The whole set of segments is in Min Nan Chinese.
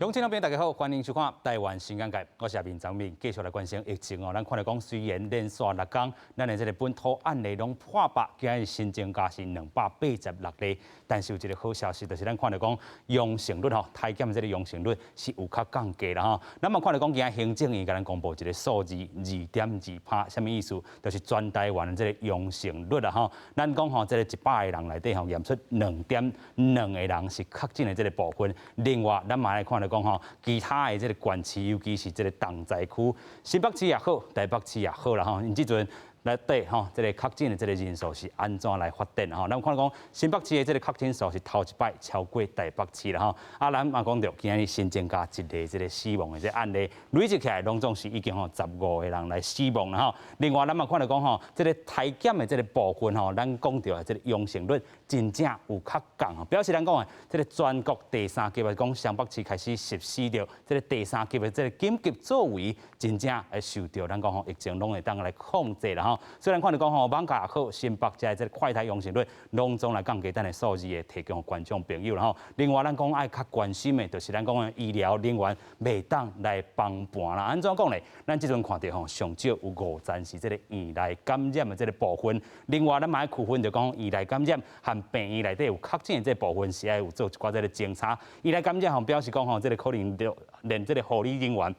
鄉親朋友大家好，歡迎收看《台灣新眼界》，我是阿明張明，繼續來關心疫情哦。咱看著講，雖然連續六工，咱的這个本土案例攏破百，今日新增加是286例，但是有一个好消息，就是咱看著講陽性率吼，篩檢這个陽性率是有較降低啦吼。咱嘛看著講，今日行政院共咱公布一个數字，2.2趴，啥物意思？就是全台灣的這个陽性率啦吼。咱講吼，這个100個人內底吼，驗出2.2個人是確診的這个部分。另外，咱嘛來看著講吼，其他的這个縣市，尤其是這个重災區，新北市也好，台北市也好啦吼，𪜶這陣內底吼，這个確診的這个人數是按怎來發展吼？咱看講新北市的這个確診數是頭一擺超過台北市啦吼。啊，咱嘛講著今日新增加一个這个死亡的這个案例，累積起來攏總是已經吼15個人來死亡啦吼。另外，咱嘛看著講吼，這个篩檢的這个部分吼，咱講著的這个陽性率真正有較降，表示咱講的這个全國第三級的講雙北市開始實施著這个第三級的這个緊急作為，真正會受著咱講吼疫情攏會當來控制啦吼。雖然看著講吼，艋舺也好，新北這這个快篩陽性率攏總來降低，咱的數字會提供予觀眾朋友啦吼。另外，咱講愛較關心的，就是咱講的醫療人員袂當來崩盤啦。按怎講咧？咱這陣看著吼，上少有五層是這个院內感染的這个部分。另外，咱嘛愛區分著講院內感染和病院內底有確診的這个部分，是愛有做一寡這个偵查。院內感染吼，表示講吼，這个可能著連這个護理人員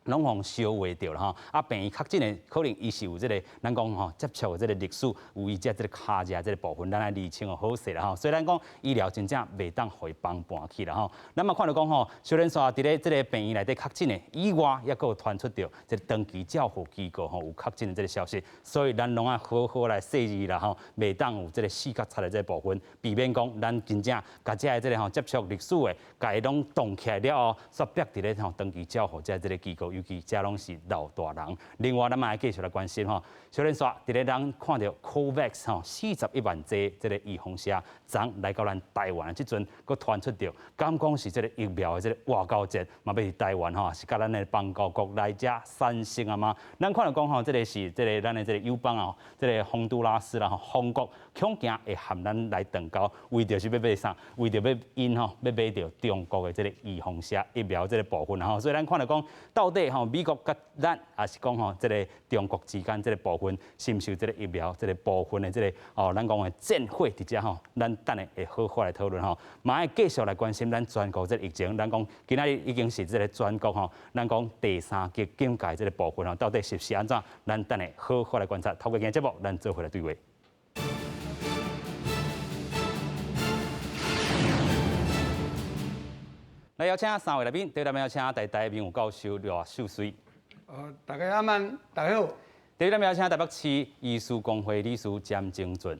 攏予相會著啦吼，啊，病院確診的可能伊是有這个，咱講吼接觸的這个歷史，有伊這這个跤跡這个部分，咱愛釐清予好勢啦吼。所以咱講醫療真正袂當予伊崩盤去啦吼。咱嘛看著講吼，小連續佇咧這个病院內底確診的以外，抑閣有傳出著這个長期照護機構吼有確診的這个消息，所以咱攏愛好好來細膩啦吼，袂當有這个四角賊的這个部分，避免講咱真正共這个這个吼接觸歷史的，共伊攏凍起來了後，煞逼佇咧吼長期照護這這个機構。尤其這攏是老大人。另外，咱嘛愛繼續來關心吼，小連續佇咧咱看著 COVAX 吼41萬劑這个預防射，昨來到咱台灣的這陣，閣傳出著，敢講是這个疫苗的這个外交戰，嘛欲佇台灣吼，是佮咱的邦交國來遮產生啊嗎？咱看著講吼，這个是這个咱的這个友邦啊，這个洪都拉斯啦吼，洪國恐驚會和咱來斷交，為著是欲買啥？為著欲𪜶吼，欲買著中國的這个預防射疫苗這个部分吼，所以咱看著講，到底吼美國佮咱，抑是講吼這个中國之間這个部分，是毋是有這个疫苗這个部分的這个哦，咱講的戰火佇遮吼，咱等下會好好來討論吼，嘛愛繼續來關心咱全國這个疫情。咱講今仔日已經是這个全國吼，咱講第三級警戒這个部分吼，到底實施按怎？咱等下好好來觀察。透過今日節目，咱做伙來對話。來邀請三位來賓，第一位邀請台大名譽教授賴秀穗。大家晚安，大家好。第二位邀請台北市醫師公會理事詹正俊。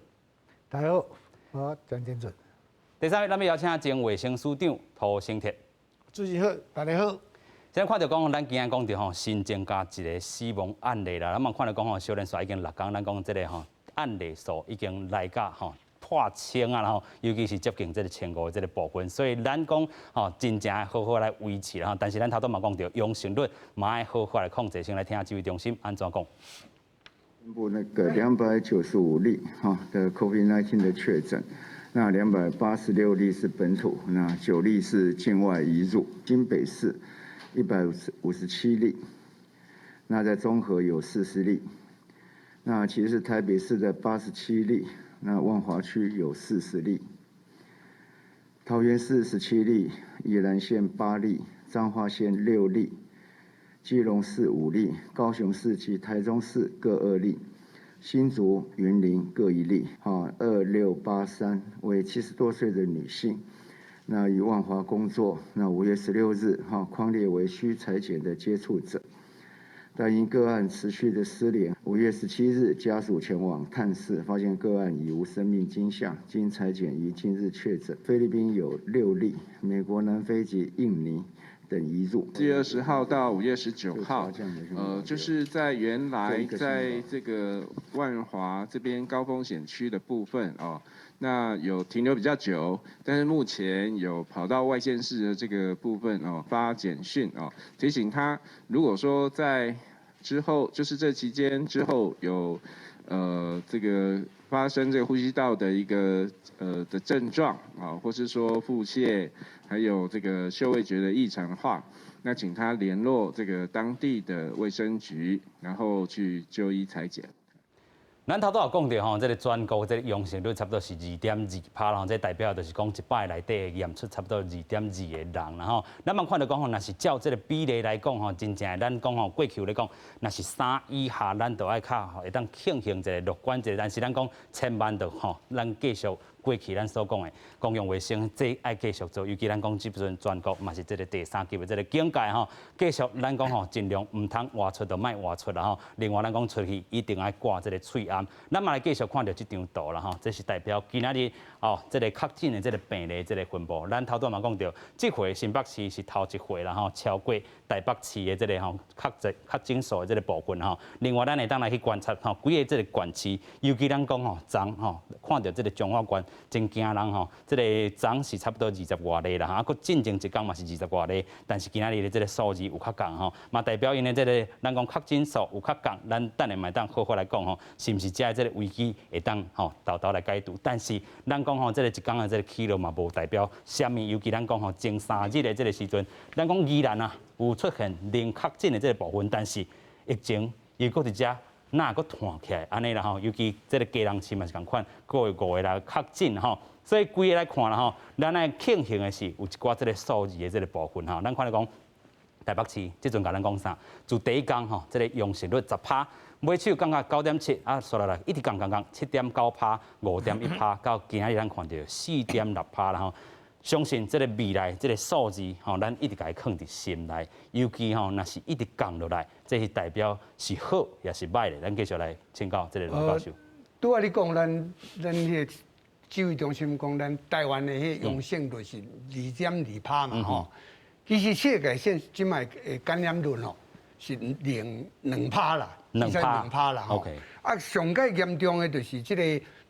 大家好，我詹正俊。第三位，咱欲邀請前衛生署長涂醒哲。主持人好，大家好。先看著講，咱今日講著吼，新增加一个死亡案例啦。咱嘛看著講吼，小連續已經六工，咱講這个吼案例數已經來到吼破千啊，吼，尤其是接近這个1500的這个部分，所以咱講吼，真正愛好好來維持啦。但是咱頭拄嘛講著，陽性率嘛愛好好來控制。先來聽指揮中心按怎講。宣布那個295例哈的 COVID-19 的確診，那286例是本土，那9例是境外移入。新北市157例，那在中和有40例，那其實台北市的87例。那萬華區有40例，桃園市17例，宜蘭縣8例，彰化縣6例，基隆市5例，高雄市及台中市各2例，新竹、雲林各1例。哈，2683為70多歲的女性，那於萬華工作，那5月16日，哈，匡列為需採檢的接觸者。但因個案持續的失聯，5月17日家屬前往探視，發現個案已無生命跡象，經採檢於今日確診。菲律賓有6例，美國、南非及印尼等移入。4月20號到5月19號，就是在原來在這個萬華這邊高風險區的部分哦，那有停留比較久，但是目前有跑到外縣市的這個部分哦，發簡訊哦，提醒他，如果說在之後，就是這期間之後有這個發生這個呼吸道的一個的症狀啊，或是說腹瀉，還有這個嗅味覺的異常的話，那請他聯絡這個當地的衛生局，然後去就醫採檢。咱頭拄有講著吼，這个全國這个陽性率差不多是2.2趴啦，這代表就是講100个內底會驗出差不多2.2個人啦吼。咱嘛看著講吼，若是照這个比例來講吼，真正咱講吼過去來講，若是三以下，咱就愛較會當慶幸一下樂觀一下。但是咱講千萬著吼，咱繼續過去咱所講的公共衛生，這愛繼續做，尤其咱講這陣全國嘛是這个第三級的這个警戒吼，繼續咱講吼，盡量毋通外出就莫外出啦吼。另外咱講出去一定愛掛這个喙罨。咱嘛來繼續看著這張圖啦吼，這是代表今仔日哦，這个確診的這个病例這个分布。咱頭拄嘛講著，這回新北市是頭一回啦吼，超過台北市的這个吼確診確診數的這个部分吼。另外，咱會當來去觀察吼，幾个這个縣市，尤其咱講吼，昨吼看著這个彰化縣真驚人吼，這个昨是差不多二十外例啦，哈，閣進前一工嘛是二十外例，但是今仔日的這个數字有較降吼，嘛代表𪜶的這个咱講確診數有較降，咱等下嘛會當好好來講吼，是毋是遮這个危機會當吼沓沓來解除？但是咱講吼，這个一工的這个起落嘛無代表啥物，尤其咱講吼前3日的這个時陣，咱講宜蘭啊有出現零確診的這个部分，但是疫情又閣佇遮。若閣彈起來，按呢啦吼，尤其這个基隆市嘛是仝款，閣有五个人確診吼，所以規个來看啦吼，咱愛慶幸的是有一寡這个數字的這个部分吼，咱看來講台北市這陣共咱講啥？自第一工吼，這个陽性率10趴，尾手降到9.7，啊，煞落來一直降降降，7.9趴、5.1趴，到今仔日咱看著4.6趴啦吼。相信這个未來這个數字吼，咱一直共伊囥佇心內，尤其吼，若是一直降落來，這是代表是好抑是䆀咧？咱繼續來請教這个羅教授。拄仔你講咱咱彼个指揮中心講，咱台灣的彼個陽性率是2.2趴嘛吼。其實世界現這擺的感染率吼是零2趴啦，兩趴2趴啦吼。 啊，上蓋嚴重的就是這個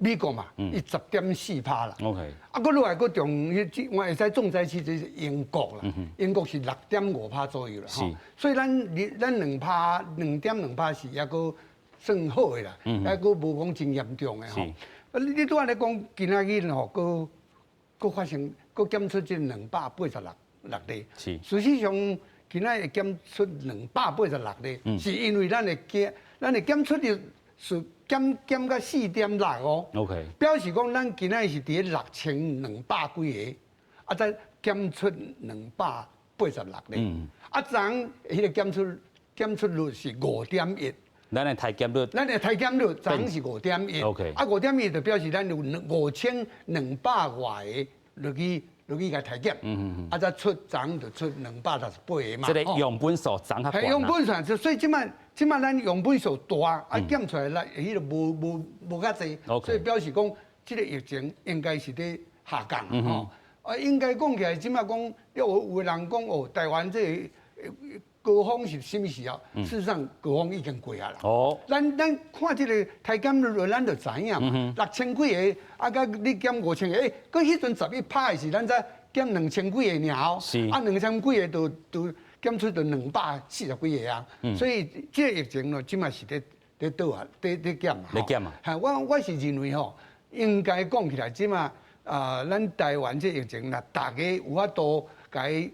美國嘛，伊10.4趴啦。 啊，閣落來閣重，彼我會使重災區就是英國啦，英國是6.5趴左右啦。所以咱咱兩趴2.2趴是抑閣算好的啦，抑閣無講真嚴重的吼。啊，你拄仔咧講今仔日吼，閣閣發生閣檢出這286例。事實上，今仔會檢出兩百八十六例，是因為咱的檢，咱的檢出率是減減到4.6哦。 表示講咱今仔是佇咧6200幾个，啊，才檢出兩百八十六例。啊，昨彼个檢出檢出率是5.1。咱的篩檢率，咱的篩檢率昨是5.1。 啊，5.1就表示咱有5200外个落去落去共篩檢，啊，才出昨就出268个嘛。這个樣本數昨較懸。樣本數，所以這擺這擺咱樣本數大，啊，檢出來來彼个無無無較濟，所以表示講這个疫情應該是佇下降吼。啊，應該講起來，這擺講有有的人講哦，台灣這个高峰是啥物時候？事實上，高峰已經過啊啦。咱咱看這個篩檢率，咱就知影嘛。6000幾个，啊，佮你檢5000個，欸，閣彼陣11趴的時，咱才檢2000幾个爾哦。啊，2000幾个就就檢出就240幾个啊。所以這個疫情咯，這擺是佇佇倒啊，佇佇減嘛。佇減嘛。嚇，我我是認為吼，應該講起來，這擺啊，咱台灣這疫情，若逐家有法度共伊，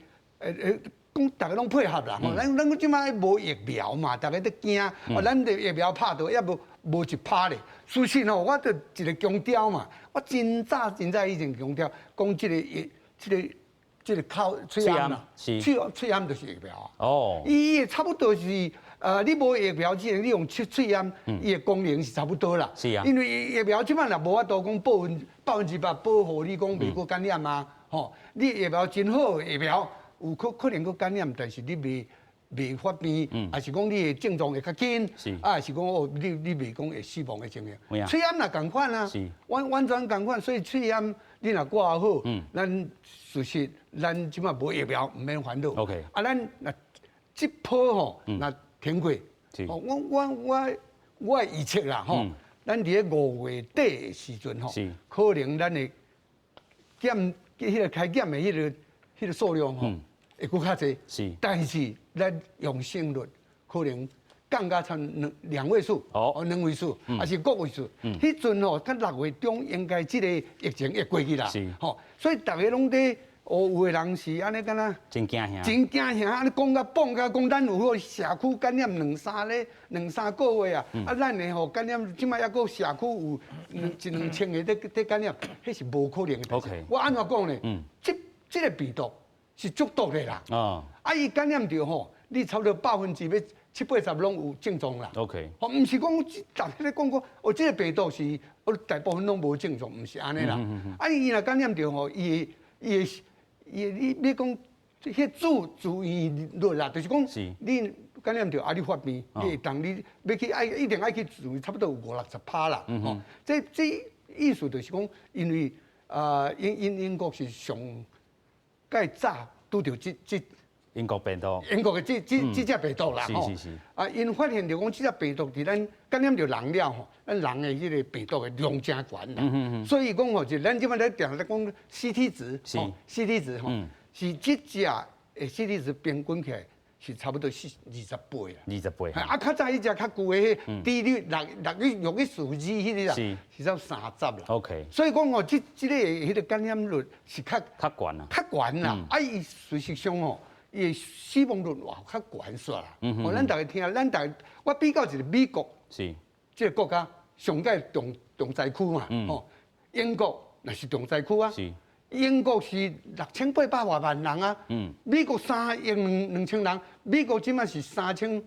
講逐家攏配合啦，吼，咱咱這擺無疫苗嘛，逐家都驚，哦，咱的疫苗拍著猶無無一趴咧。事實吼，我就一個強調嘛，我真早真早以前強調，講這個疫，這個這個口喙罨啦，喙喙罨就是疫苗啊。伊伊差不多是，你無疫苗之前，你用喙喙罨，伊的功能是差不多啦。因為疫苗這擺若無法度講100%保護你講袂閣感染啊，吼，你疫苗真好疫苗。有可可能閣感染，但是你袂袂發病，抑是講你的症狀會較輕，啊，是講哦，你你袂講會死亡的情形。喙罨也仝款啊，完完全仝款，所以喙罨你若掛好，咱事實咱這擺無疫苗，毋免煩惱。 啊，咱若這波吼，若停過，我我我我預測啦吼，咱佇咧5月底的時陣吼，可能咱會檢彼个篩檢的彼个。彼个數量吼會閣較濟，但是咱陽性率可能降降到賰兩位數，哦，兩位數，抑是個位數。彼陣吼，佮6月中應該這個疫情會過去啦。吼，所以逐家攏佇，哦，有的人是按呢敢若真驚嚇，真驚嚇，按呢講甲磅甲講，咱有個社區感染兩三咧，兩三個月啊，啊，咱的吼感染，這擺猶閣社區有兩一兩千個佇感染，彼是無可能的。我按怎講呢？這個病毒是足毒的啦。啊，伊感染著吼，你差不多百分之欲七八十攏有症狀啦。 吼，毋是講逐家咧講講，哦，這個病毒是，哦，大部分攏無症狀，毋是按呢啦。啊，伊若感染著吼，伊伊伊你講，彼住院率啦，就是講你感染著啊，你發病，你會當你欲去愛一定愛去住院，差不多有五六十趴啦。吼，這意思就是講，因為啊英國是上蓋早拄著這英國病毒，英國的這隻病毒啦，吼，啊，𪜶發現著講這隻病毒佇咱感染著人了吼，咱人的彼個病毒的量誠懸啦，所以講吼，就咱這擺咧定咧講 CT 值，吼，CT 值吼，是這隻的 CT 值平均起來是差不多是28啦， 28。啊，較早彼隻較舊的彼 D 率六六一六一數字彼個啦，是才30啦。 所以講吼，這個彼個感染率是較較懸啊，較懸啦。啊，伊事實上吼，伊死亡率嘛較懸煞啦。哦，咱逐家聽，咱逐家我比較一個美國，這個國家上蓋重災區嘛，吼，英國若是重災區啊。英國是6800外萬人啊，美國3億2千人，美國這擺是3400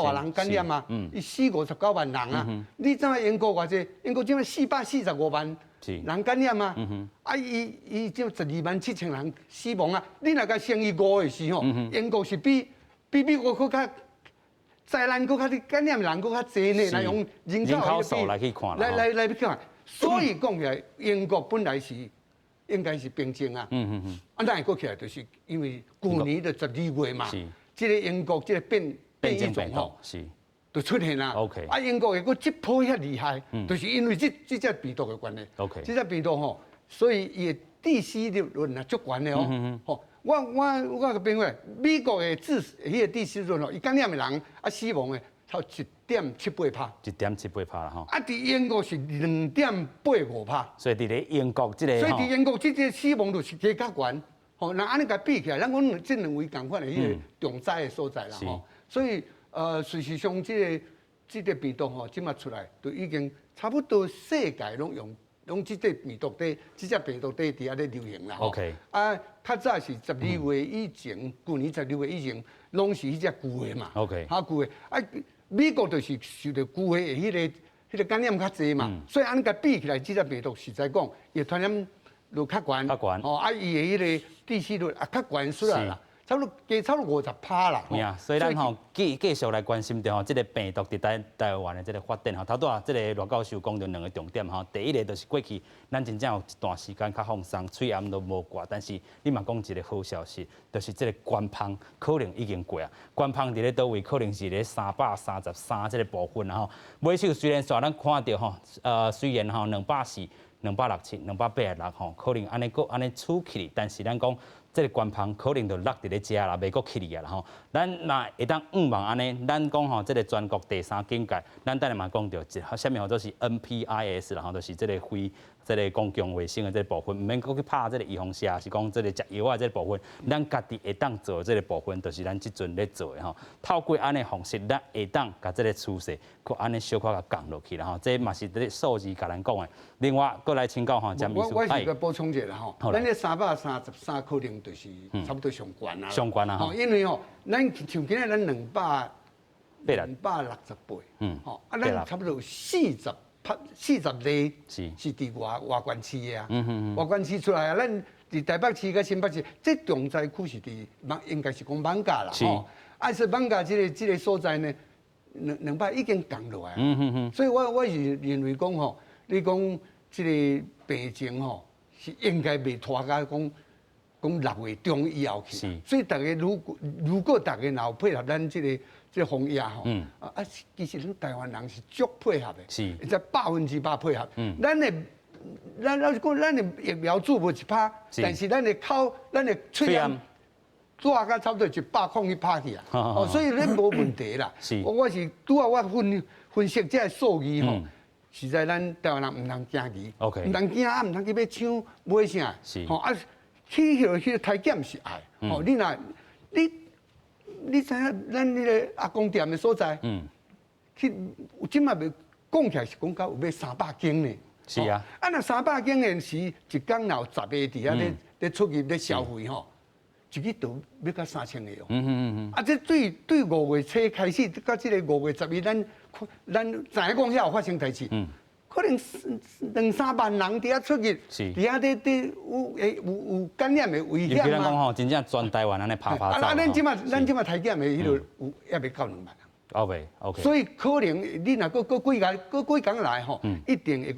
外人感染啊，伊死59萬人啊。你知影英國偌濟？英國這擺445萬人感染啊，啊伊這12萬7千人死亡啊。你若共乘以五的時吼，英國是比美國閣較災難閣較感染人閣較濟呢。來用人口數來去看，來去看。所以講起來，英國本來是應該是平靜啊，啊，哪會閣起來？就是因為舊年的12月嘛，這個英國這個變異種吼，就出現啦。 啊，英國會閣這波遐厲害，就是因為這隻病毒的關係。這隻病毒吼，所以伊的致死率啊足懸的哦。吼，我個朋友，美國的致彼個致死率吼，伊感染的人啊死亡的，才1.78趴。 1.78趴啦吼。啊，佇英國是2.85趴。所以佇咧英國這個，所以佇英國這個死亡率是加較懸。吼，那按呢共比起來，咱講這兩位仝款的彼個重災的所在啦吼。所以事實上這個病毒吼，這擺出來，就已經差不多世界攏用攏這個病毒佇這隻病毒佇佇遐咧流行啦。 啊，較早是十二月以前，舊年十二月以前，攏是彼隻舊的嘛。 較舊的啊。美國就是受著舊的彼個感染較濟嘛，所以按呢共比起來，這隻病毒實在講，伊傳染率較懸，較懸，哦，啊，伊的彼個致死率也較懸出來啦。差不多加差不多50趴啦。是啊，所以咱吼繼續來關心著吼，這個病毒佇台灣的這個發展吼。頭拄仔這個賴教授講著兩個重點吼，第一個就是過去咱真正有一段時間較放鬆，喙罨都無掛，但是你嘛講一個好消息，就是這個懸芳可能已經過啊。懸芳佇咧佗位可能是咧333這個部分啦吼。尾數雖然煞咱看著吼，雖然吼240、267、286吼，可能按呢閣按呢處起，但是咱講，這個懸芳可能就落佇咧遮啦，袂閣起去啊啦吼。咱若會當向望按呢，咱講吼，這個全國第三警戒，咱等下嘛講著一，啥物號做是 NPIS 啦吼，就是這個非這個公共衛生的這個部分，毋免閣去拍這個預防射，是講這個食藥仔這個部分，咱家己會當做這個部分，就是咱這陣咧做的吼。透過按呢方式，咱會當共這個趨勢，閣按呢小可共降落去啦吼。這嘛是佇咧數字共咱講的。另外，閣來請教吼，詹醫師，我是閣補充一下吼，咱這333可能就是差不多上懸啊。上懸啊！吼，因為吼，咱像今仔咱268，吼，啊，咱差不多有40趴40例是佇外縣市的啊，外縣市出來啊，咱佇台北市佮新北市，這重災區是佇艋，應該是講艋舺啦，吼，啊是艋舺這個所在呢，兩百已經降落來，所以我是認為講吼，你講這個病情吼，是應該袂拖到講6月中以後去，所以逐家如果逐家若有配合咱這個防疫吼，啊，其實咱台灣人是足配合的，才100%配合。咱老實講，咱的疫苗注無一拋，但是咱的口，咱的喙罨抓甲差不多100空去拍去啊，哦，所以咧無問題啦。我是拄仔我分析這个數字吼，實在咱台灣人毋通驚疑，毋通驚啊，毋通去欲搶買啥，吼啊，去彼個篩檢是愛，吼，你若你知影咱彼个阿公店的所在，去這馬袂講起來是講到有欲300間呢。啊，若300間的時，一工若有10个佇遐咧出入咧消費吼，一日就欲到3000個哦。啊，這對5月初開始到這个5月11，咱知影講遐有發生代誌，可能兩三萬人佇遐出入，佇遐咧有會有感染的危險。尤其咱講吼，真正全台灣按呢趴趴走。啊，咱這馬篩檢的彼个有猶未夠2萬人。哦未，OK。所以可能你若閣閣幾個閣幾工來吼，一定會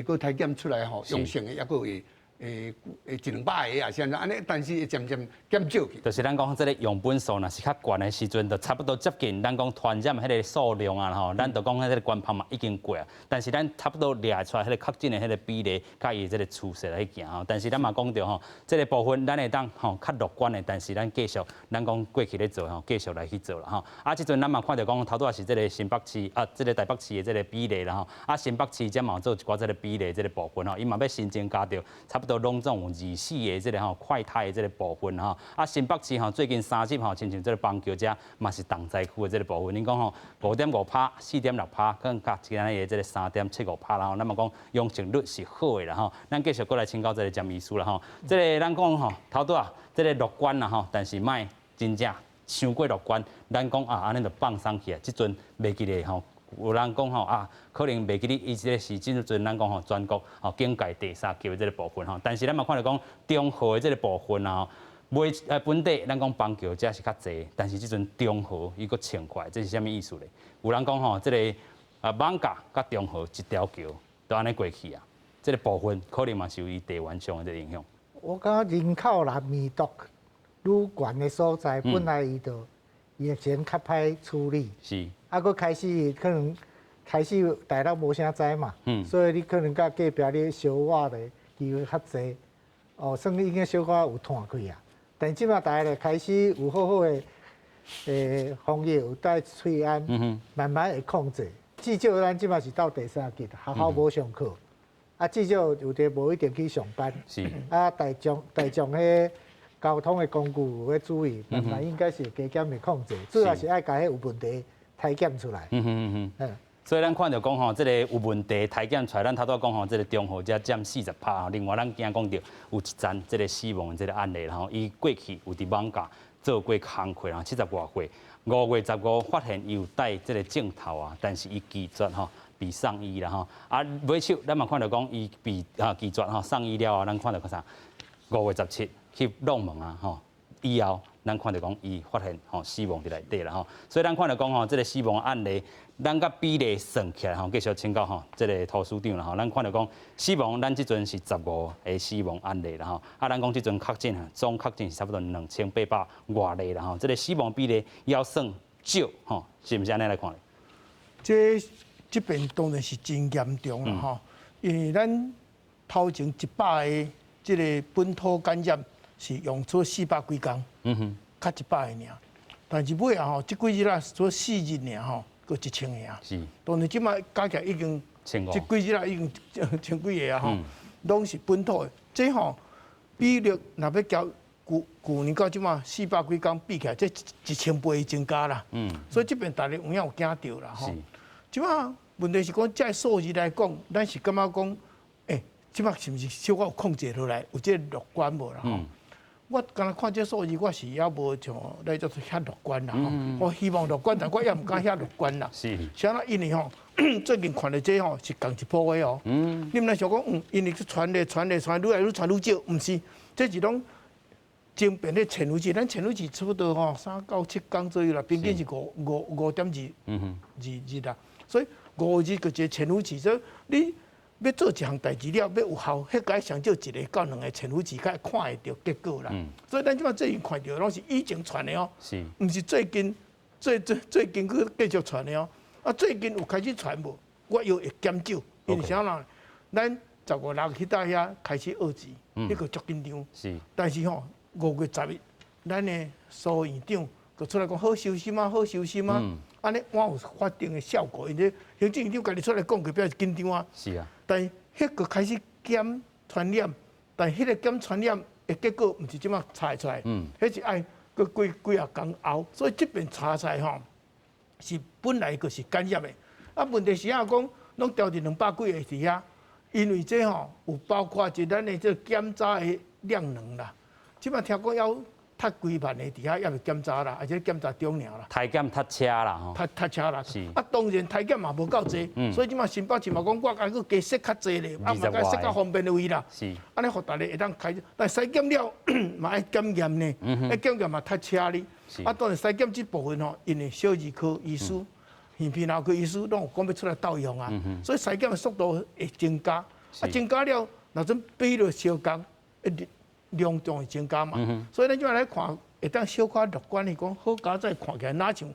閣篩檢出來吼，陽性的猶閣會。會一兩百个啊，啥按呢，但是會漸漸減少去。就是咱講這个樣本數，若是較懸的時陣，就差不多接近咱講傳染彼个數量啊吼。咱就講彼个關芳嘛已經過啊，但是咱差不多掠出來彼个確診的彼个比例，佮伊這个趨勢來行吼。但是咱嘛講著吼，這个部分咱會當吼較樂觀的，但是咱繼續咱講過去咧做吼，繼續來去做啦吼。啊，這陣咱嘛看著講頭拄仔是這个新北市啊，這个台北市的這个比例啦吼。啊，新北市這嘛有做一寡這个比例這个部分吼，伊嘛欲新增加著差不多攏總有24个這个吼快篩的這个部分吼。啊，新北市吼最近3日吼，親像這个板橋遮嘛是重災區的這个部分。恁講吼5.5趴、4.6趴，跟佮今仔日的這个3.75趴啦吼。咱嘛講陽性率是好的啦吼。咱繼續閣來請教這个詹醫師啦吼。這个咱講吼頭拄仔這个樂觀啦吼，但是莫真正傷過樂觀。咱講啊，按呢就放鬆去啊。這陣袂記得吼。有人講吼啊，可能袂記得伊這个是這陣咱講吼全國吼警戒第三級的這个部分吼，但是咱嘛看著講中和的這个部分啊，袂本地咱講板橋遮是較濟，但是這陣中和伊閣衝過來，這是啥物意思咧？有人講吼，這个啊艋舺佮中和一條橋都按呢過去啊，這个部分可能嘛是有伊地緣上的這个影響。我感覺人口啦密度愈懸的所在，本來伊就疫情較歹處理。啊，閣開始可能開始大家無啥知嘛，所以你可能佮隔壁咧相倚的機會較濟，哦，算已經小可有斷開啊。但這馬大家開始有好好的防疫，有戴喙安，慢慢會控制。至少咱這馬是到第三級，學校無上課，啊，至少有的無一定去上班。啊，大眾彼交通的工具有咧注意，慢慢應該是加減會控制。主要是愛共彼有問題篩檢出來。所以咱看著講吼，這个有問題篩檢出來，咱頭拄仔講吼，這个中和才佔40趴吼。另外，咱驚講著有一層這个死亡的這个案例，吼，伊過去有佇艋舺做過工課，然後70外歲，5月15發現伊有戴這个鏡頭啊，但是伊拒絕吼被送醫啦吼。啊，尾手咱嘛看著講伊被啊拒絕吼送醫了後，咱看著啥？5月17去弄門啊吼，以後咱看著講伊發現吼死亡佇內底啦吼。所以咱看著講吼，這个死亡案例，咱佮比例算起來吼，繼續請教吼，這个涂署長啦吼，咱看著講死亡，咱這陣是15個死亡案例啦吼，啊，咱講這陣確診啊，總確診是差不多2800外例啦吼，這个死亡比例猶算少吼，是毋是按呢來看咧？這邊當然是真嚴重啦吼，因為咱頭前100個這个本土感染是用出400幾工，較100個爾，但是尾仔吼，這幾日啊，做4日爾吼，閣1000個啊。當然這馬加起來已經，這幾日啊已經千幾個啊吼，攏是本土的。這吼比率若欲交舊年到這馬400幾工比起來，這1000倍增加啦。所以這邊大家有影有驚著啦吼。這馬問題是講，這數字來講，咱是感覺講，欸，這馬是毋是小可有控制落來，有這個樂觀無啦吼？我敢若看這數字，我是猶無像來做遐樂觀啦吼。我希望樂觀，但我猶毋敢遐樂觀啦。啥啦？因為吼，最近看著這吼是仝一波的哦。你毋通想講，因為傳咧傳咧傳，愈來愈傳愈少，毋是，這是攏爭辯咧潛伏期，咱潛伏期差不多吼3到7工左右啦，平均是5.2日啦。所以5日就一个潛伏期，所以你欲做一項代誌了，欲有效，彼個上少一個到兩個潛伏期，才會看會著結果啦。所以咱這馬最近看著攏是以前傳的哦，毋是最近最最最近閣繼續傳的哦。啊，最近有開始傳無？我猶會減少，因為啥啦？咱15、6彼搭遐開始惡勢，彼個足緊張。但是吼，5月10日，咱的蘇院長就出來講好收心啊，好收心啊，按呢我有法定的效果，因為行政院長家己出來講，就表示緊張啊。是啊。但彼個開始減傳染，但彼個減傳染的結果，毋是這馬查出來，彼是愛閣幾幾仔工後，所以這邊查出來吼，是本來就是感染的。啊，問題是啊，講攏調佇200幾个佇遐，因為這吼有包括一咱的這個檢查的量能啦。這馬聽講猶塞幾萬个佇遐，猶未檢查啦，而且檢查中爾啦。篩檢塞車啦吼。塞塞車啦。是。啊，當然篩檢嘛無夠濟，所以這馬新北市嘛講，我愛閣加設較濟咧，啊嘛共設較方便的位啦。是。按呢，予逐家會當開，但篩檢了嘛愛檢驗呢，愛檢驗嘛塞車哩。啊，當然篩檢這部分吼，因為小兒科醫師、耳鼻喉科醫師攏有講欲出來鬥用啊，所以篩檢的速度會增加。啊，增加了，若陣比落相仝，量就會增加嘛。所以咱這擺來看，會當小可樂觀的講，好佳哉看起來若像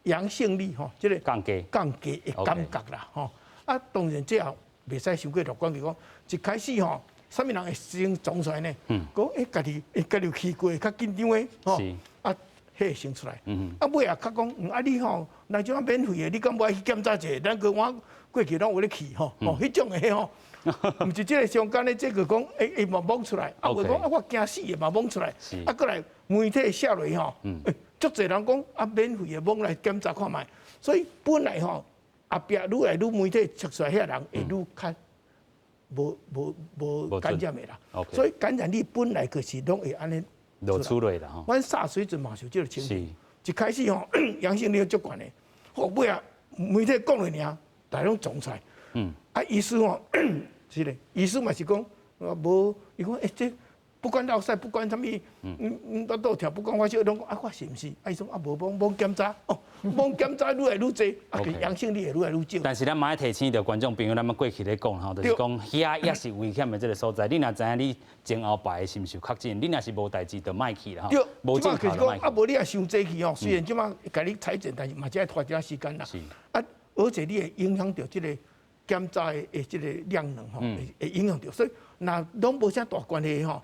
陽性率吼，這個降低降低的感覺啦吼。啊，當然這也袂使傷過樂觀，就講一開始吼，啥物人會先撞出來呢？講欸，家己欸，家己有去過，較緊張的吼，啊，彼會先出來。啊，尾也較講，啊你吼，若這種免費的，你敢無愛去檢查一下？咱閣我過去攏有咧去吼，吼，彼種的吼，毋是這個相關的，這個講，會會嘛摸出來，啊，有講啊，我驚死的嘛摸出來，啊，閣來媒體寫落吼，足濟人講啊，免費的摸來檢查看覓，所以本來吼，後壁愈來愈媒體測出來，遐人會愈較無無無感染的啦，所以感染率本來就是攏會按呢落出來啦吼。阮 SARS 時陣嘛是有這個情形，一開始吼陽性率足懸的，後尾啊媒體講落爾，大家攏撞出來。啊，醫師吼，是咧，醫師嘛是講，無，伊講欸，這不管落屎，不管啥物，我倒跳，不管發燒，攏講啊，我是毋是？啊，伊說啊，無，罔罔檢查，哦，罔檢查愈來愈濟，啊，陽性率會愈來愈少。但是咱嘛愛提醒著觀眾朋友，咱們過去咧講吼，就是講遐也是危險的這個所在。你若知影你前後排是毋是有確診，你若是無代誌就莫去啦吼。對，無症就是講啊，無你若傷濟去吼，雖然這馬共你採檢，但是嘛只愛拖一寡時間啦。是。啊，而且你會影響著這個檢查的這個量能吼，會影響著，所以若攏無啥大關係吼，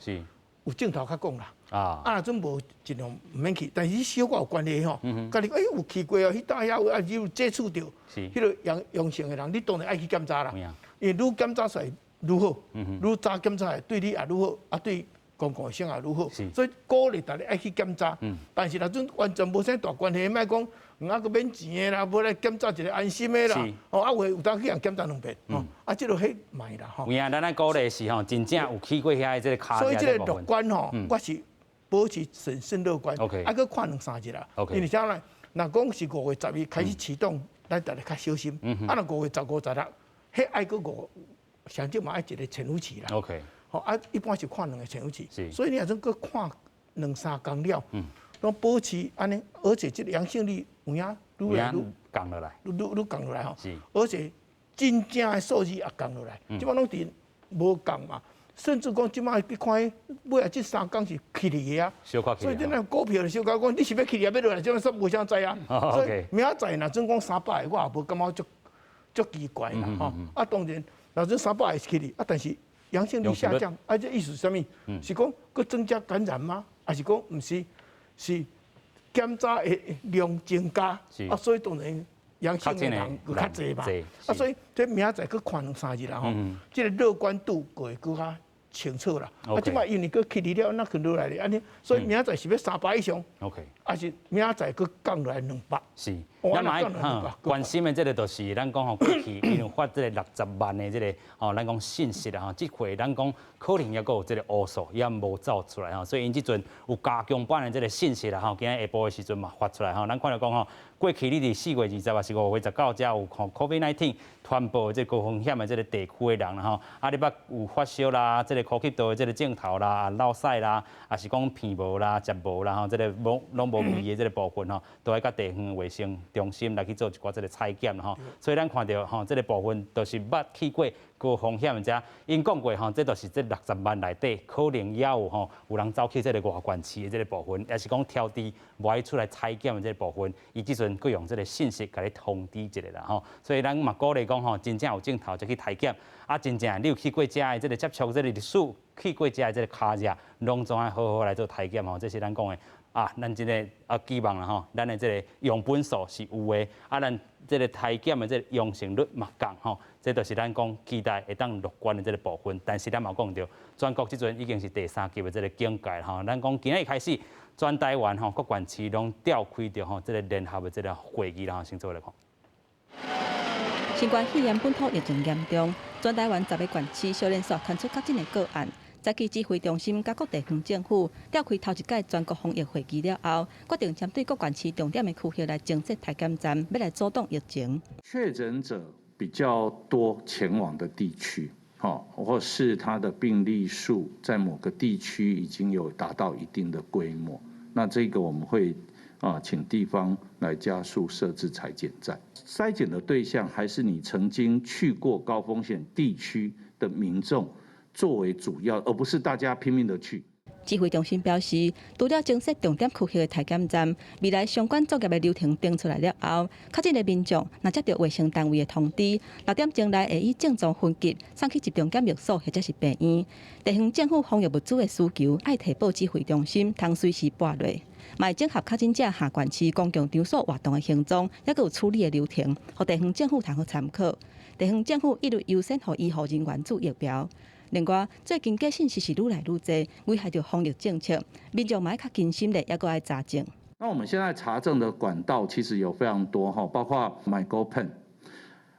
有症頭較講啦。啊，若陣無盡量毋免去，但是小可有關係吼，家己欸有去過哦，彼搭遐有啊有接觸著，彼個陽陽性的人，你當然愛去檢查啦。因為愈檢查出來愈好，愈早檢查來對你也愈好，啊對公共衛生也愈好。所以鼓勵大家愛去檢查。但是若陣完全無啥大關係，莫講啊閣免錢的啦，無來檢查一個安心的啦。哦，啊有的有當去予人檢查兩遍，哦，啊這個彼莫啦吼。有影，咱愛鼓勵是吼，真正有去過遐的這個跤所以這個樂觀吼，我是保持審慎樂觀。啊，閣看兩三日啦。因為啥呢？若講是5月11開始啟動，咱逐家較小心。啊，若5月15、16，彼愛閣五，上少嘛愛一個潛伏期啦。吼啊，一般是看兩個潛伏期。所以你若陣閣看兩三工了，攏保持按呢，而且這個陽性率有影愈來愈降落來，愈愈降落來吼。而且真正的數字也降落來，這擺攏佇無降嘛，甚至講這擺去看，尾仔這三工是起去的啊。所以這那股票小可講，你是欲起去抑欲落來，這擺煞無啥知啊。所以明仔載若準講300个，我也無感覺足足奇怪啦吼。啊，當然若準300个是起去，啊，但是陽性率下降，啊，這意思是啥物？是講閣增加感染嗎？還是講毋是？是檢查的量增加，啊，所以當然陽性的人閣較濟嘛。啊，所以這明仔載閣看兩三日啦吼，這個樂觀度閣會閣較清楚啦。啊，這擺因為閣起去了，那去落來咧，按呢，所以明仔載是欲300以上，還是明仔載閣降落來200？是，咱嘛愛關心的這個就是咱講吼，過去因為發這個60萬的這個吼，咱講信息啦吼，這回咱講可能猶閣有這個烏數也無走出來吼，所以𪜶這陣有加強版的這個信息啦吼，今日下晡的時陣嘛發出來吼，咱看著講吼，過去你佇4月20抑是5月19才有看 COVID-19 傳播這個高風險的這個地區的人啦吼，啊你捌有發燒啦，這個呼吸道的這個症頭啦、落屎啦，抑是講鼻無啦、食無啦吼，這個攏攏無味的這個部分吼，都愛佮地方衛生中心來去做一寡這個採檢吼。所以咱看著吼，這個部分都是捌去過高風險的遮，𪜶講過吼，這就是這60萬內底可能也有吼有人走去這個外縣市的這個部分，抑是講挑佇無愛出來採檢的這個部分，伊這陣閣用這個信息共你通知一下啦吼。所以咱嘛鼓勵講吼，真正有症頭才去採檢，啊，真正你有去過遮的這個接觸這個歷史，去過遮的這個跤跡，攏總愛好好來做採檢吼。這是咱講的。啊，咱這个啊期望啦吼，咱的這个樣本數是有的，啊，咱這个篩檢的這个陽性率嘛降吼，這就是咱講期待會當樂觀的這个部分。但是咱嘛講著，全國這陣已經是第三級的這个警戒吼，咱講今仔日開始，全台灣吼各縣市攏召開著吼這个聯合的這个會議啦，先做來看。新冠肺炎本土疫情嚴重，全台灣10个縣市相連續傳出確診的個案。早起指揮中心佮各地方政府召開頭一屆全國防疫會議了後，決定針對各縣市重點的區域來增設篩檢站，欲來阻擋疫情。確診者比較多前往的地區，或是他的病例數在某個地區已經有達到一定的規模，那這個我們會請地方來加速設置採檢站。篩檢的對象還是你曾經去過高風險地區的民眾作為主要，而不是大家拼命的去。指揮中心表示，除了增設重點區域的篩檢站，未來相關作業的流程定出來了後，確診的民眾若接著衛生單位的通知，6點鐘內會以症狀分級送去集中檢疫所或者是病院。地方政府防疫物資的需求，愛提報指揮中心，通隨時撥落。嘛會整合確診者下縣市公共場所活動的行蹤，抑閣有處理的流程，予地方政府通好參考。地方政府一律優先予醫護人員注疫苗。另外，最近假信息是愈來愈濟，危害著防疫政策，民眾嘛愛較謹慎咧，抑閣愛查證。那我們現在查證的管道其實有非常多哈，包括 MyGoPen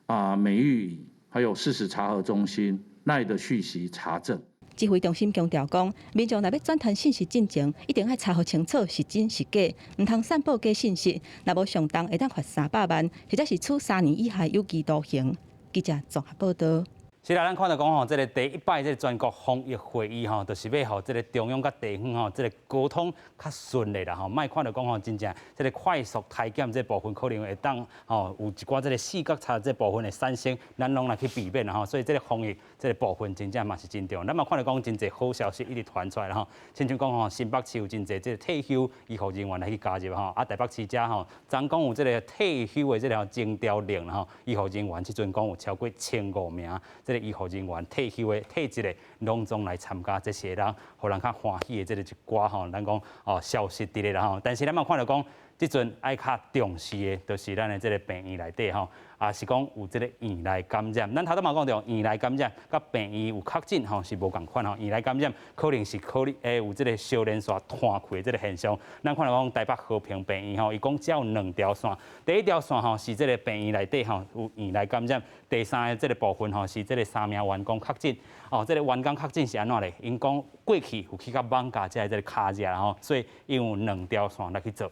啊、美玉椅，還有事實查核中心、LINE 的訊息查證。指揮中心強調講，民眾若欲轉傳信息進前，一定愛查予清楚是真是假，毋通散布假信息。若無上重會當罰300萬，或者是處3年以下有期徒刑。記者綜合報道。是啦，咱看著講吼，這个第一擺這个全國防疫會議吼，就是欲予這个中央佮地方吼，這个溝通較順利啦吼。莫看著講吼，真正這个快速篩檢這部分可能會當吼有一寡這个死角差這部分的產生，咱攏來去避免啦吼。所以這个防疫這个部分真正嘛是真重要。咱嘛看著講真濟好消息一直傳出來啦吼，親像講吼，新北市有真濟這个退休醫護人員來去加入吼，啊台北市遮吼，昨講有這个退休的這个徵調令啦吼，醫護人員這陣講有超過1500名這个醫護人員退休的退職的，攏總來參加，這是人予人較歡喜的這个一寡吼，咱講哦消息佇咧啦吼。但是咱嘛看著講，這陣愛較重視的，就是咱的這个病院內底吼，也是講有這个院內感染。咱頭拄嘛講著，院內感染佮病院有確診吼是無仝款吼，院內感染可能是可能會有這个相連紲傳開的這个現象。咱看著講台北和平病院吼，伊講只有兩條線，第一條線吼是這个病院內底吼有院內感染，第三个這个部分吼是這个三名員工確診。哦，這个員工確診是按怎咧？𪜶講過去有去共艋舺遮的這个卡遮吼，所以𪜶有兩條線來去做。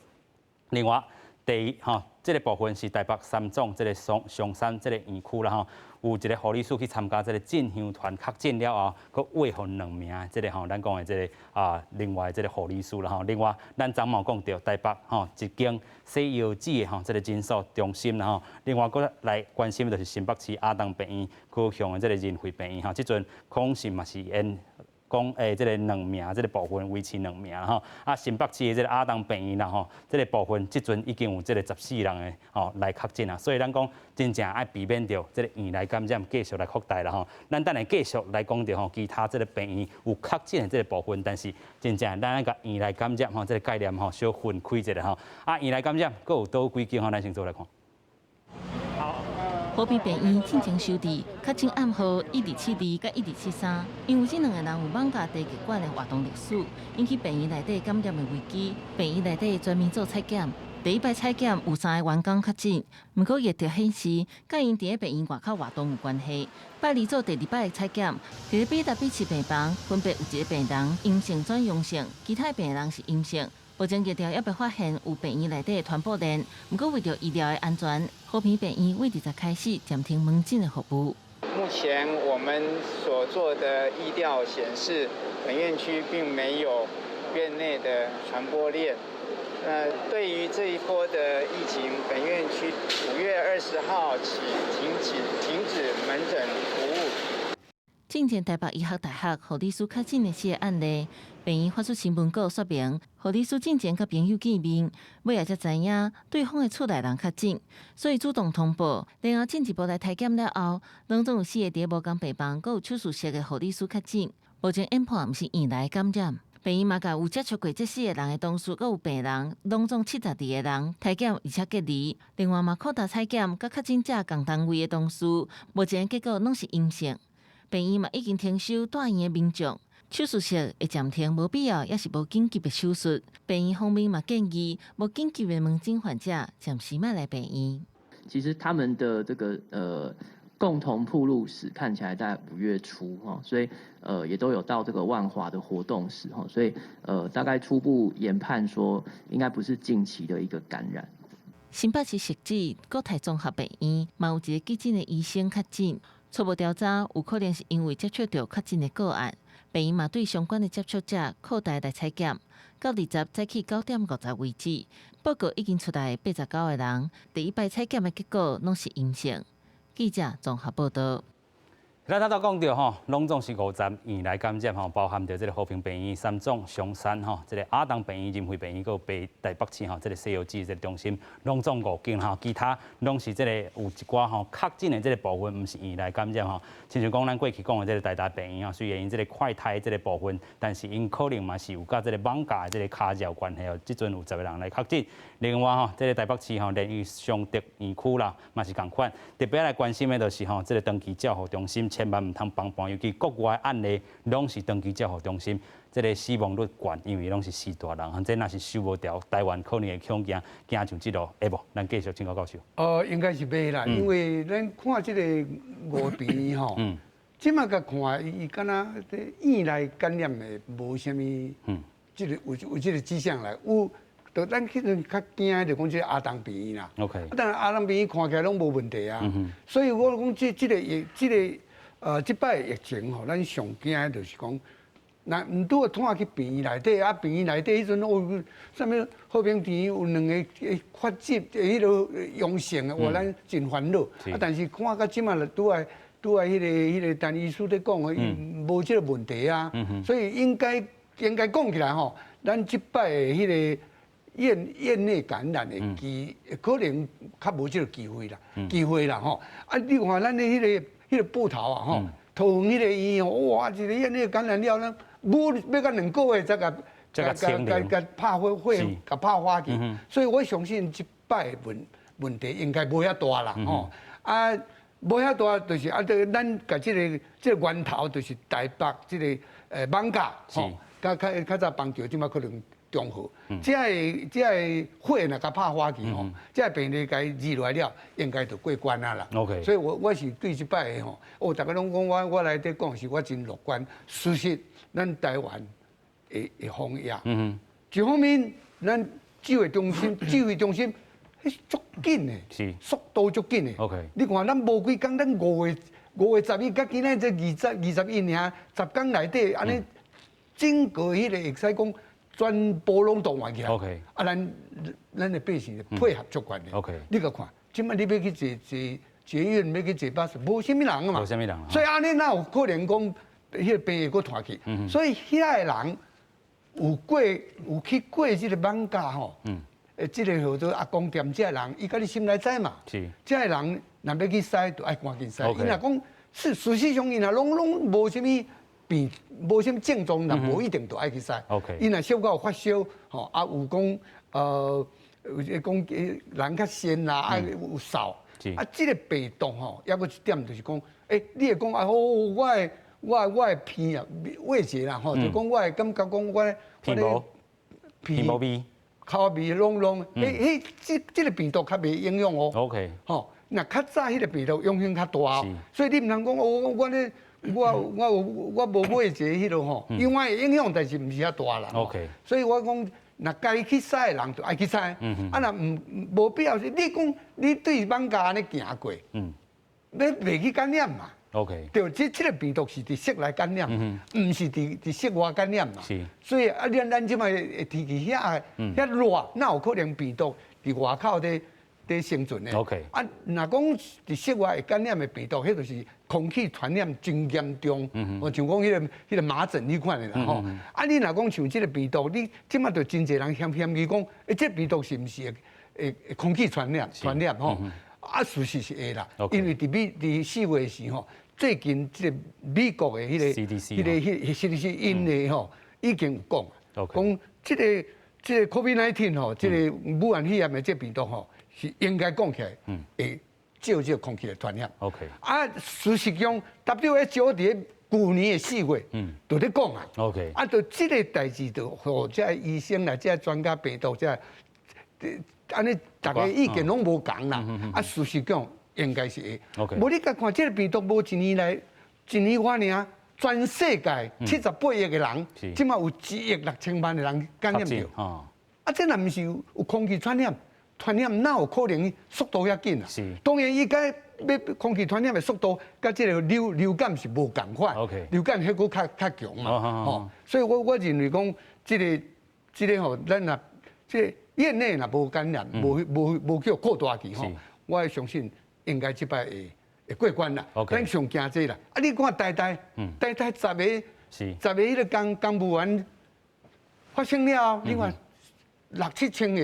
另外，第一吼，這个部分是台北三總這个松松山這个院區啦吼，有一个護理師去參加這个進香團確診了後，閣餵予兩名這个吼，咱講的這个啊，另外這个護理師啦吼。另外，咱昨嘛講著台北吼一間洗腰子的吼這个診所中心啦吼。另外，閣來關心就是新北市亞東病院、高雄的這个仁惠病院吼，這陣恐是嘛是因講欸，這个兩名，這个部分維持兩名吼。啊，新北市的這个亞東病院啦吼，這个部分這陣已經有這个14人的吼來確診啊，所以咱講真正愛避免著這个院內感染繼續來擴大啦吼。咱等下繼續來講著吼，其他這个病院有確診的這个部分，但是真正咱愛共院內感染吼，這个概念吼小分開一下吼。啊，院內感染閣有佗幾間吼，咱先做來看。和平病院進前收治確診案號1272佮1273，因為這兩个人有艋舺地級館的活動歷史，引起病院內底感染的危機。病院內底全面做採檢，第一擺採檢有三个員工確診，毋過疫調顯示，佮𪜶佇咧病院外口活動有關係。拜二做第二擺的採檢，佇咧 B 搭 B 7病房分別有一个病人陰性轉陽性，其他病人是陰性。目前疫調猶未發現有病院內底的傳播鏈，毋過為著醫療的安全，和平病院對20開始暫停門診的服務。目前我們所做的疫調顯示，本院區並沒有院內的傳播鏈。那對於這一波的疫情，本院區5月20號起停止門診服務。進前台北醫學大學護理師確診的四个案例，病院發出新聞稿說明，護理師進前佮朋友見面，尾仔才知影對方的厝內人確診，所以主動通報。然後進一步來篩檢了後，攏總有四个佇無仝病房，閣有手術室的護理師確診。目前研判毋是院內感染。病院嘛共有接觸過這四个人的同事，閣有病人，攏總72個人篩檢，而且隔離。另外嘛，擴大採檢，佮確診者仝單位的同事，目前結果攏是陰性。病院嘛已經停收住院的民眾，手術室會暫停無必要，抑是無緊急的手術。病院方面嘛建議，無緊急的門診患者暫時莫來病院。其實他們的這個共同暴露史看起來在5月初哈，所以也都有到這個萬華的活動史哈，所以大概初步研判說應該不是近期的一個感染。新北市汐止國泰綜合病院嘛有一個急診的醫生確診，初步調查有可能是因為接觸著確診的個案，病院嘛對相關的接觸者擴大來採檢，到20早起9點50為止，報告已經出來89個人，第一擺採檢的結果攏是陰性。記者綜合報道。咱頭拄講著吼，攏總是50院內感染吼，包含著這个和平病院、三總、松山吼，這个亞東病院、仁惠病院，閣有台北市吼，這个西遊記這个中心，攏總五間吼，其他攏是這个有一寡吼確診的這个部分，毋是院內感染吼。親像講咱過去講的這个台大病院吼，雖然𪜶這个快篩這个部分，但是𪜶可能嘛是有佮這个艋舺的這个跤跡有關係哦。這陣有10個人來確診。另外吼，這个台北市吼，連玉尚德院區啦，嘛是仝款。特別來關心的就是吼，這个長期照護中心，千萬毋通幫盤，尤其國外案例攏是長期照護中心，這个死亡率懸，因為攏是序大人，這若是收無牢，台灣可能會恐驚驚上這路，會無？咱繼續請教教授。應該是袂啦，因為咱看這个五病院吼，這馬共看伊敢若院內感染的無啥物，這个有這个跡象來有。就咱彼陣較驚就講這個亞東病院啦。 但是亞東病院看起來攏無問題啊。所以我講這這個疫這個這擺疫情吼，咱上驚的就是講，若毋拄仔拖去病院內底，啊病院內底彼陣哦，啥物和平醫院有兩個確診，彼个陽性的，哇，咱真煩惱。啊，但是看到這馬拄仔拄仔彼個陳醫師咧講的，無這個問題啊。所以應該講起來吼，咱這擺的彼個院內感染的機可能較無這個機會啦，機會啦吼。啊，你看咱的彼個埔頭啊吼，桃園彼個醫院哇，一個院內感染了，咱無欲到2個月才共共共拍火火，共拍花去。所以我相信這擺問題應該無遐大啦吼。啊，無遐大就是啊，這咱共這個源頭就是台北這個艋舺吼，較較較早邦橋這馬可能中和，這个火若共拍花去吼，這个病例共治落來了，應該就過關啊啦。 所以我是對這擺的吼，哦，逐家攏講我來佇講是我真樂觀。事實，咱台灣會防疫。一方面，咱指揮中心，彼足緊的，速度足緊的。 你看咱無幾工，咱5月11，佮今仔這21爾，10工內底，按呢整個彼個會使講。全部攏動員起來，啊，咱的百姓配合足懸的。 你閣看，這馬你欲去坐坐捷運，欲去坐巴士，無啥物人啊嘛。無啥物人。所以按呢，哪有可能講彼個病會閣傳去？所以遐個人有去過這个艋舺吼，這个叫做阿公店這个人，伊家己心內知嘛。這个人若欲去篩，就愛趕緊篩。伊若講是事實上，伊若攏無啥物病，無啥物症狀，若無一定就愛去篩。伊若小可有發燒，吼啊有講有講人較瀉啦，啊有嗽，啊這个病毒吼，抑閣一點就是講，你會講啊，我的鼻啊，味覺啦吼，就講我會感覺講我鼻無鼻無味，口味攏攏，彼這個病毒較袂影響哦。 吼，若較早彼個病毒影響較大，所以你毋通講哦，我咧。我無買一个彼落吼，因為會影響，但是毋是遐大啦。 所以我講，若該去篩的人就愛去篩，啊若毋無必要是，你講你對艋舺按呢行過，你袂去感染嘛？ 對，這個病毒是佇室內感染，毋是佇室外感染嘛。所以啊，咱這擺天氣遐遐熱，哪有可能病毒佇外口佇生存的？ 啊，若講佇室外會感染的病毒，彼就是空氣傳染真嚴重。哦，像講彼個麻疹彼款的啦吼。啊，你若講像這個病毒，你這擺就真濟人嫌疑講，這個病毒是毋是會空氣傳染吼？啊，事實是會啦，因為佇4月時吼，最近這個美國的彼個彼個彼個 CDC𪜶的吼已經有講。講這個 COVID-19 吼，這個武漢肺炎的這病毒吼，是應該講起來，會借這個空氣來傳染。 啊，事實上，WHO 佇舊年的4月，就咧講啊。 啊，就這個代誌就予這醫生啦，這專家病毒這，按呢逐家意見攏無仝啦。啊，事實講應該是會。 無你共看這個病毒無一年來，一年外爾，全世界78億個人，這馬有1億6千萬個人感染著。啊，這若毋是有空氣傳染，傳染哪有可能速度遐緊啊？當然，伊該欲空氣傳染的速度，佮這個流感是無仝款。 流感彼閣較強嘛。吼，所以我認為講，這個吼，咱若這個院內若無感染，無叫擴大去吼，我會相信應該這擺會過關啦。咱上驚這啦。啊，你看台大，台大10個彼個公務員發生了後，你看六七千個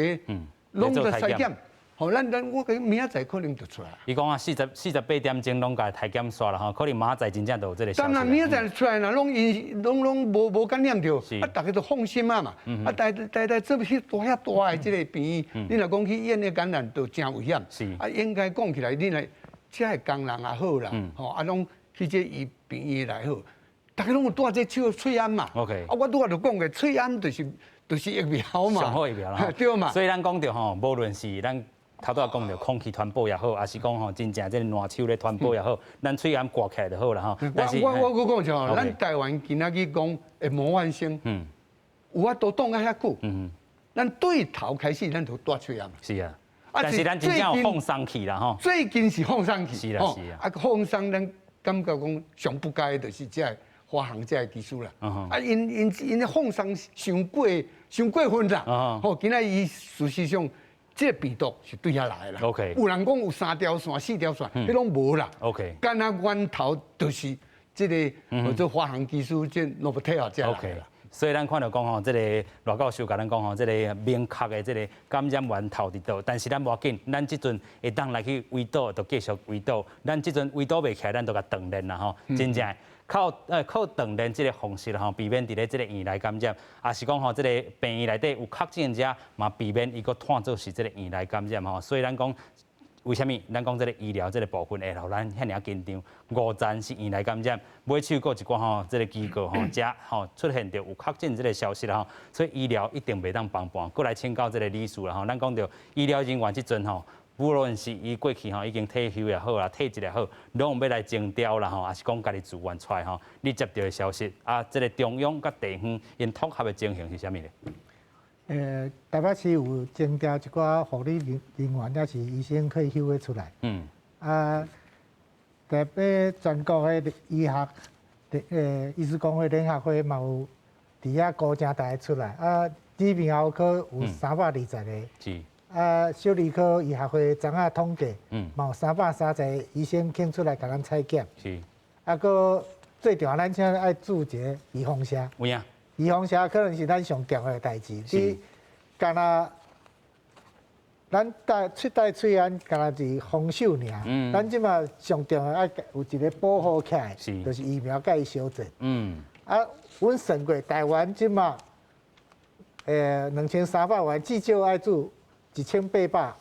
攏在篩檢，吼，咱我講明仔載可能就出來。伊講啊，48點鐘攏共體檢煞啦吼，可能明仔載真正就有這個消息。當然明仔載出來，若攏因攏無感染著，啊，逐家都放心啊嘛。啊，台大做彼大遐大的這個病院，你若講去院內感染，就誠危險。啊，應該講起來，你若遮的工人也好啦，吼，啊，攏去這醫病院來好，逐家攏有戴這喙罨嘛。 啊，我拄仔就講過，喙罨就是疫苗嘛，上好疫苗啦，對嘛。所以咱講著吼，無論是咱頭拄仔講著空氣傳播也好，抑是講吼真正這個爛手咧傳播也好，咱喙罨掛起來就好啦吼。但是我閣講一下，咱台灣今仔日講的模範生，有法度擋甲遐久，咱對頭開始咱就戴喙罨。是啊，但是咱真正有放鬆去啦吼。最近是放鬆去，是啦是啊。啊，放鬆咱感覺講上不該就是這個華航這個技術啦。啊，𪜶放鬆傷過分啦。吼，今仔伊事實上，這個病毒是對遐來的啦。 有人講有三條線、四條線，彼攏無啦。 干焦源頭就是這個叫做華航機師這 Novotel 這來的啦。所以咱看著講吼，這個賴教授共咱講吼，這個明確的這個感染源頭佇佗，但是咱無要緊，咱這陣會當來去圍堵，就繼續圍堵。咱這陣圍堵袂起來，咱就共斷鏈啦吼，真正靠斷鏈這個方式吼，避免佇咧這個院內感染，抑是講吼，這個病院內底有確診者，嘛避免伊閣傳做是這個院內感染吼。所以咱講，為啥物咱講這個醫療這個部分會予咱遐爾緊張？五層是院內感染，尾手閣一寡吼，這個機構吼，遮吼出現著有確診這個消息啦吼，所以醫療一定袂當放半。閣來請教這個理事啦吼，咱講著醫療人員這陣吼，無論是伊過去吼已經退休也好啦，退職也好，攏欲來徵調啦吼，抑是講家己自願出來吼，你接著的消息啊，這個中央佮地方𪜶統合的情形是啥物咧？台北市有徵調一寡護理人員，抑是醫生退休的出來。啊，台北全國的醫學醫師公會聯合會嘛有佇遐呼召大家出來。啊，耳鼻喉科有320個。啊，小兒科醫學會昨下統計，嘛有330個醫生肯出來共咱採檢。啊，閣最重要，咱現在愛注一個預防射。有影。預防射可能是咱上重要的代誌。你干焦咱戴喙戴喙罨，干焦是防守爾。咱這馬上重要愛有一個保護起來，就是疫苗共伊相戰。啊，阮算過台灣這馬，2300萬，至少愛注1800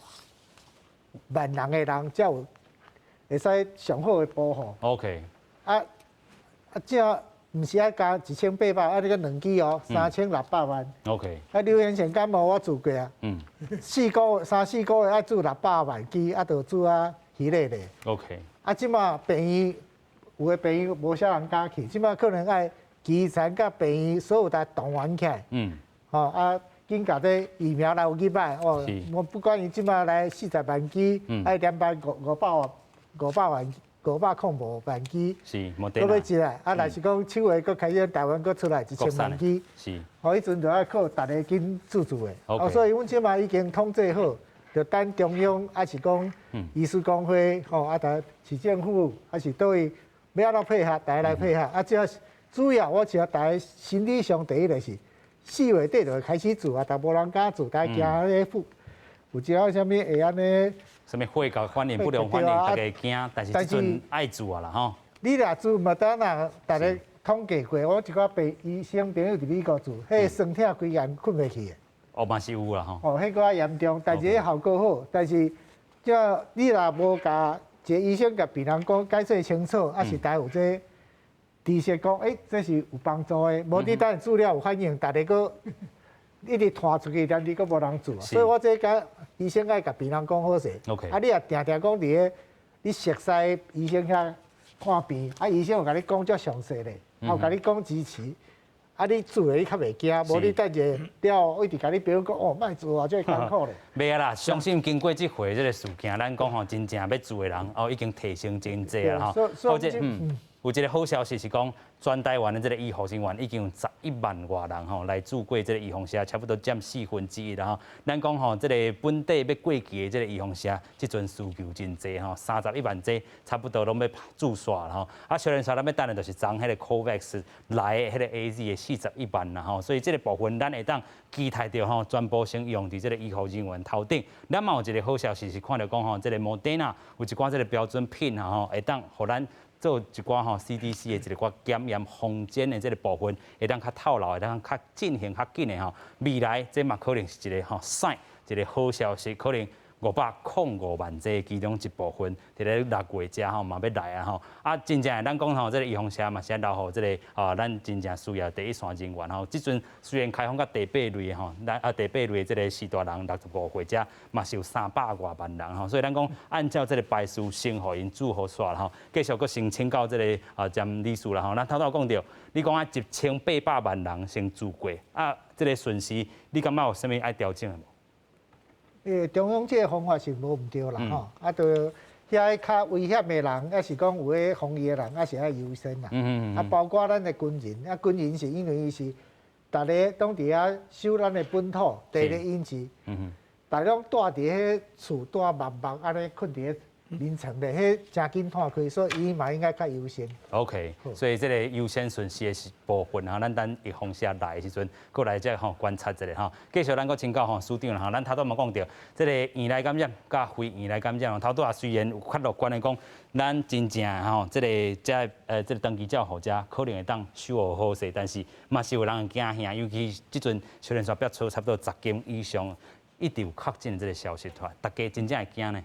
萬人的人，才有會使上好的保護。 啊，這毋是愛加1800，愛你閣兩劑哦，3600萬。 啊，流行性感冒我注過啊。四個月、三四個月愛注600萬劑，啊，就注啊彼個咧。 啊，這馬病院有的病院無啥人敢去，這馬可能愛基層佮病院所有來動員起來。吼啊，緊共這疫苗來有入來哦，我不管伊這馬來40萬劑，愛兩百五五百萬500萬505萬劑，閣欲進來，啊，若是講七月閣開始台灣閣出來1000萬劑，吼，彼陣就愛靠逐家緊注注的。哦，所以阮這馬已經統計好，就等中央抑是講醫師公會吼，啊，逐市政府抑是佗位欲按怎配合，逐家來配合。啊，這主要我覺得逐家心理上第一個是4月底就會開始注啊，但無人敢注，逐家驚彼個副有一寡啥物會按呢？啥物化學反應、不良反應，逐家驚，但是這陣愛注啊啦吼。你若注嘛，等若逐家統計過，我一寡病醫生朋友佇美國住，彼個酸痛規工睏袂去的。哦，嘛是有啦吼。哦，彼個較嚴重，但是彼效果好，但是這你若無共一個醫生共病人講解釋清楚，抑是大家有這知識講，這是有幫助的，無你等下注了有反應，逐个閣一直傳出去，連你閣無人注。所以我這共醫生愛共病人講好勢。啊，你若定定講佇个你熟似醫生遐看病，啊，醫生有共你講遮詳細咧，有共你講支持，啊，你注的你較袂驚，無你等下了一直共你朋友講，哦，莫注啊，這艱苦咧。袂啊啦，相信經過這回這个事件，咱講吼，真正欲注的人哦，已經提升真濟啊吼。或者有一个好消息是講，全台灣的這个醫護人員已經有11萬外人吼來注過這个預防射，差不多佔1/4啦吼。咱講吼，這个本地欲過期的這个預防射，這陣需求真濟吼，31萬劑，差不多攏欲注煞啦吼。啊，小連煞咱欲等的就是昨彼个 COVAX 來的彼个 AZ 的41萬啦吼。所以這个部分咱會當期待著吼，全部先用佇這个醫護人員頭頂。咱嘛有一个好消息是看著講吼，這个莫德納有一寡這个標準品吼，會當予咱做一寡吼 CDC 的一寡檢驗防檢的這个部分，會當較透露，會當較進行較緊的吼。未來這嘛可能是一個吼賽一個好消息，可能505萬劑其中一部分，佇咧6月遮吼嘛欲來啊吼。啊，真正的咱講吼，這个預防射嘛是愛留予這个啊，咱真正需要第一線人員吼。這陣雖然開放到第八類吼，咱啊第八類這个序大人65歲遮嘛是有300外萬人吼，所以咱講按照這个排序先予𪜶注予煞吼。繼續閣先請教這个啊詹理事啦吼，咱頭拄講著，你講啊1800萬人先注過啊，這个順序你感覺有啥物愛調整的無？中央這个方法是無毋對啦吼，啊，就遐較危險的人，抑是講有咧防疫的人，抑是愛優先啦。啊，包括咱的軍人，啊，軍人是因為伊是逐个攏佇遐守咱的本土，地理因子，逐个攏蹛佇彼厝蹛密密按呢睏佇彼眠床咧，彼誠緊湠開，所以伊嘛應該較優先。 OK，所以這个優先順序的是部分吼，咱等預防射來的時陣，閣來再吼觀察一下吼。繼續咱閣請教吼署長啦吼，咱頭拄嘛講著，這个院內感染佮非院內感染，頭拄仔雖然有較樂觀的講，咱真正吼，這个這這个長期照護者可能會當守予好勢，但是嘛是有人會驚嚇，尤其這陣小連續爆出差不多10間以上，一直有確診這个消息出來，大家真正會驚呢。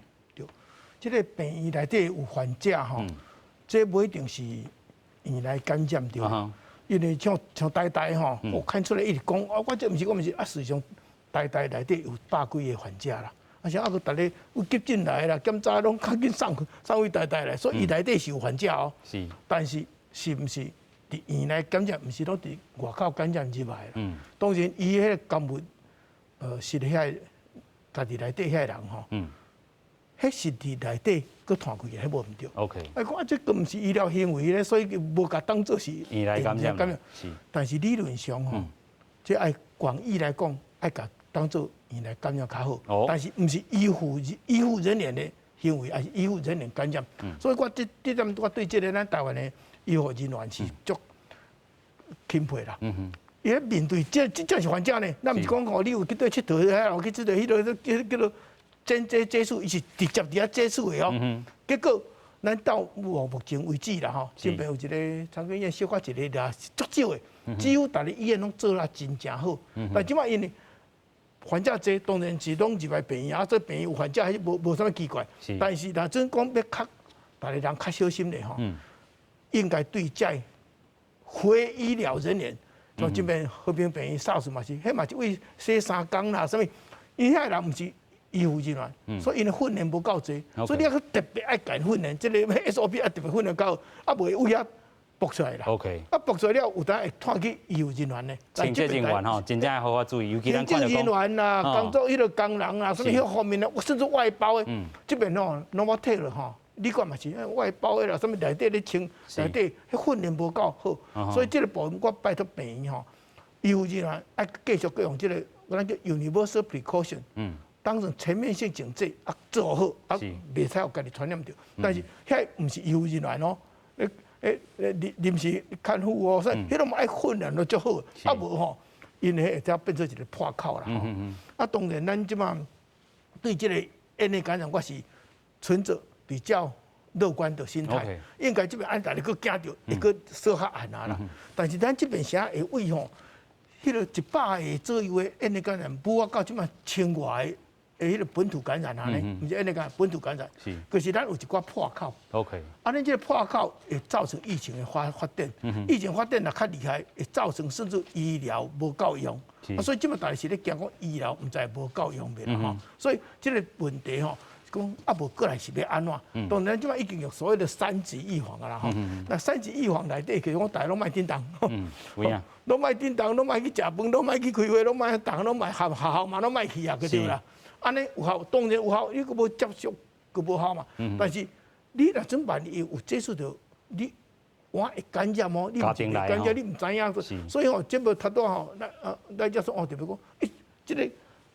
這个病院內底有患者吼，這無一定是院內感染著，因為像台大吼，我看出來一直講，啊，我這毋是我毋是，啊，事實上台大內底有百幾个患者啦，啊，是啊，閣逐个有急診來啦，檢查攏較緊送去台大來，所以伊內底是有患者哦。但是是毋是佇院內感染，毋是攏佇外口感染入來啦。當然，伊彼个監護室遐家己內底遐人吼。彼是佇內底閣傳開去，彼無毋對。 啊，講啊，這個毋是醫療行為咧，所以無共當做是院內感染。但是理論上吼，這按廣義來講，愛共當做院內感染較好。但是毋是醫護人員的行為，抑是醫護人員感染。所以我這這點我對這个咱台灣的醫護人員是足欽佩啦。伊咧面對這這這是患者呢，咱毋是講哦，你有去佗𨑨迌，遐去佚佗，彼个叫做間接接觸，伊是直接佇遐接觸的哦。結果咱到目前為止啦吼，這邊有一个長庚醫院小可一个也是足少的，幾乎逐个醫院攏做得真正好。但這擺因為患者濟，當然是攏入來病院，啊，這病院有患者，彼無啥物奇怪。但是若真講欲較，逐个人較小心咧吼，應該對這非醫療人員，像這邊和平病院 SARS 嘛是，彼嘛是為洗衫工啦，啥物，𪜶遐人毋是醫護人員，所以𪜶的訓練無夠濟，所以你抑閣特別愛共訓練，這个 SOP 愛特別訓練夠，啊，袂為遐爆出來啦。 啊，爆出來了，有當會傳去醫護人員呢。清潔人員吼，真正愛好好注意，尤其咱看著人員啦，工作彼个工人啊，啥物彼方面啊，甚至外包的，這邊吼攏無退了吼。你看嘛是外包的啦，啥物內底咧清，內底彼訓練無夠好，所以這个部分我拜託病院吼，醫護人員愛繼續閣用這个，咱叫 universal precaution。當成全面性警戒啊，做好啊，袂使予家己傳染著。但是遐毋是醫護人員哦，欸臨時看護哦，所以彼攏嘛愛訓練都足好，啊無吼，𪜶彼會才變做一個破口啦吼。啊，當然咱這擺對這個院內感染，我是存著比較樂觀的心態，應該這邊按逐家閣驚著，會閣說較按啊啦。但是咱這邊啥會為吼，彼個100個左右的 N 感染，無啊到這馬千外個的彼個本土感染啊呢，毋是 N 感染，本土感染，就是咱有一寡破口。 啊，咱這個破口會造成疫情的發展，疫情發展若較厲害，會造成甚至醫療無夠用。啊，所以這馬大家是咧驚講醫療毋知無夠用袂啦吼。所以這個問題吼，講啊無過來是欲按怎？當然這馬已經有所謂的三級預防啊啦吼。那三級預防內底，其實講大家攏莫叮當，攏莫叮當，攏莫去食飯，攏莫去開會，攏莫逐項攏莫學學校嘛攏莫去啊，對啦。按呢有效，當然有效，你閣無接觸，閣無效嘛。但是你若準萬一有接觸著，你我會感染哦，你毋是會感染，你毋知影。所以吼，這無頭拄吼，咱啊，咱才說哦，特別講，欸，這個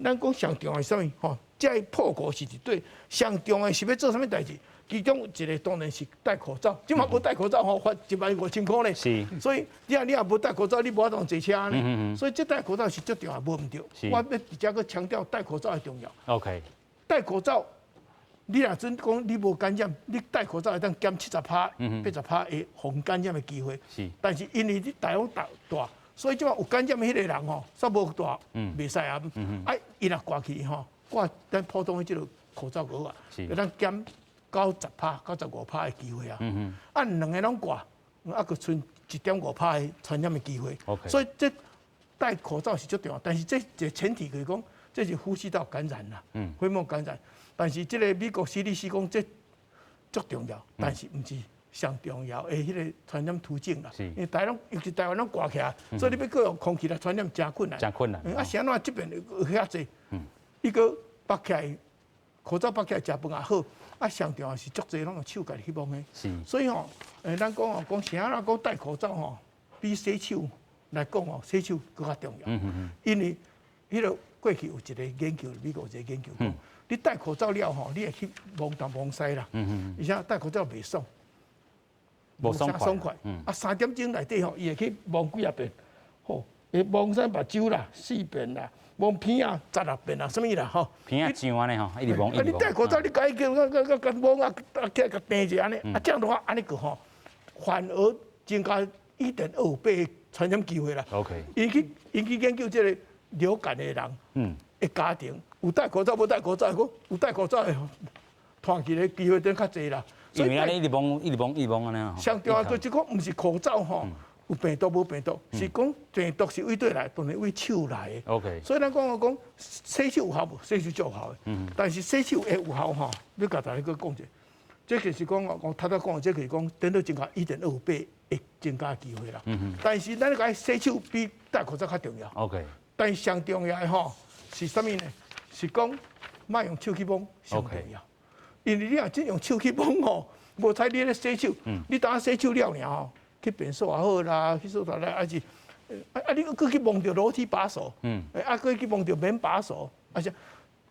咱講上重要是啥物吼？這個破口是一對，上重要是欲做啥物代誌？其中一個當然是戴口罩，這馬無戴口罩吼，罰15,000塊呢。所以你若無戴口罩，你無法度坐車呢。所以這戴口罩是足重要，無毋對。我欲直接閣強調戴口罩的重要。 戴口罩，你若準講你無感染，你戴口罩會當減70趴、80趴的防感染的機會。但是因為你戴攏戴戴，所以這馬有感染的彼個人吼，煞無戴，袂使啊。啊，伊若掛去吼，掛咱普通的這個口罩閣好啊，會當減90趴、95趴的機會啊。啊，兩个攏掛，啊，閣賰1.5趴的傳染的機會。所以這戴口罩是足重要，但是這一個前提就是講，這是呼吸道感染啦，飛沫感染。但是這個美國 CDC 講這足重要，但是毋是上重要的彼個傳染途徑啦。因為台灣尤其台灣攏掛起來，所以你欲閣用空氣來傳染誠困難。誠困難。啊，是按怎這邊有遐濟？伊閣縛起來，口罩縛起來食飯也好，啊，上重要是足濟攏用手家己去摸的。所以吼，咱講吼，講啥啦？講戴口罩吼，比洗手來講吼，洗手閣較重要。因為彼個過去有一個研究，美國有一個研究講，你戴口罩了吼，你會去摸東摸西啦。而且戴口罩袂爽，無爽快。啊，3點鐘內底吼，伊會去摸幾仔遍，吼，會摸啥目睭啦，四遍啦，摸鼻仔16遍啦，啥物啦吼。鼻仔上按呢吼，一直摸。啊，你戴口罩，你共伊叫共共共摸啊，啊，起來共掟者按呢，啊，這樣的話按呢個吼，反而增加1.25倍傳染機會啦。 𪜶去研究這個流感的人，的家庭有戴口罩無戴口罩，講有戴口罩的傳去的機會變較濟啦。因為按呢一直摸，一直摸，一直摸按呢。上重要就是講，毋是口罩吼，有病毒無病毒，是講病毒是佗佗來，當然佚手來的。 所以咱講講洗手有效無？洗手足有效的。但是洗手會有效吼，欲共大家閣講者，這就是講我頭拄講的，這就是講等於增加1.25倍會增加機會啦。但是咱共洗手比戴口罩較重要。 但是上重要的吼是啥物呢？是講莫用手去摸上重要。因為你若真用手去摸吼，無彩你咧洗手，你當洗手了爾吼，去便所也好啦，去所在咧，還是啊啊！你閣去摸著樓梯把手，啊，閣去摸著門把手，啊是，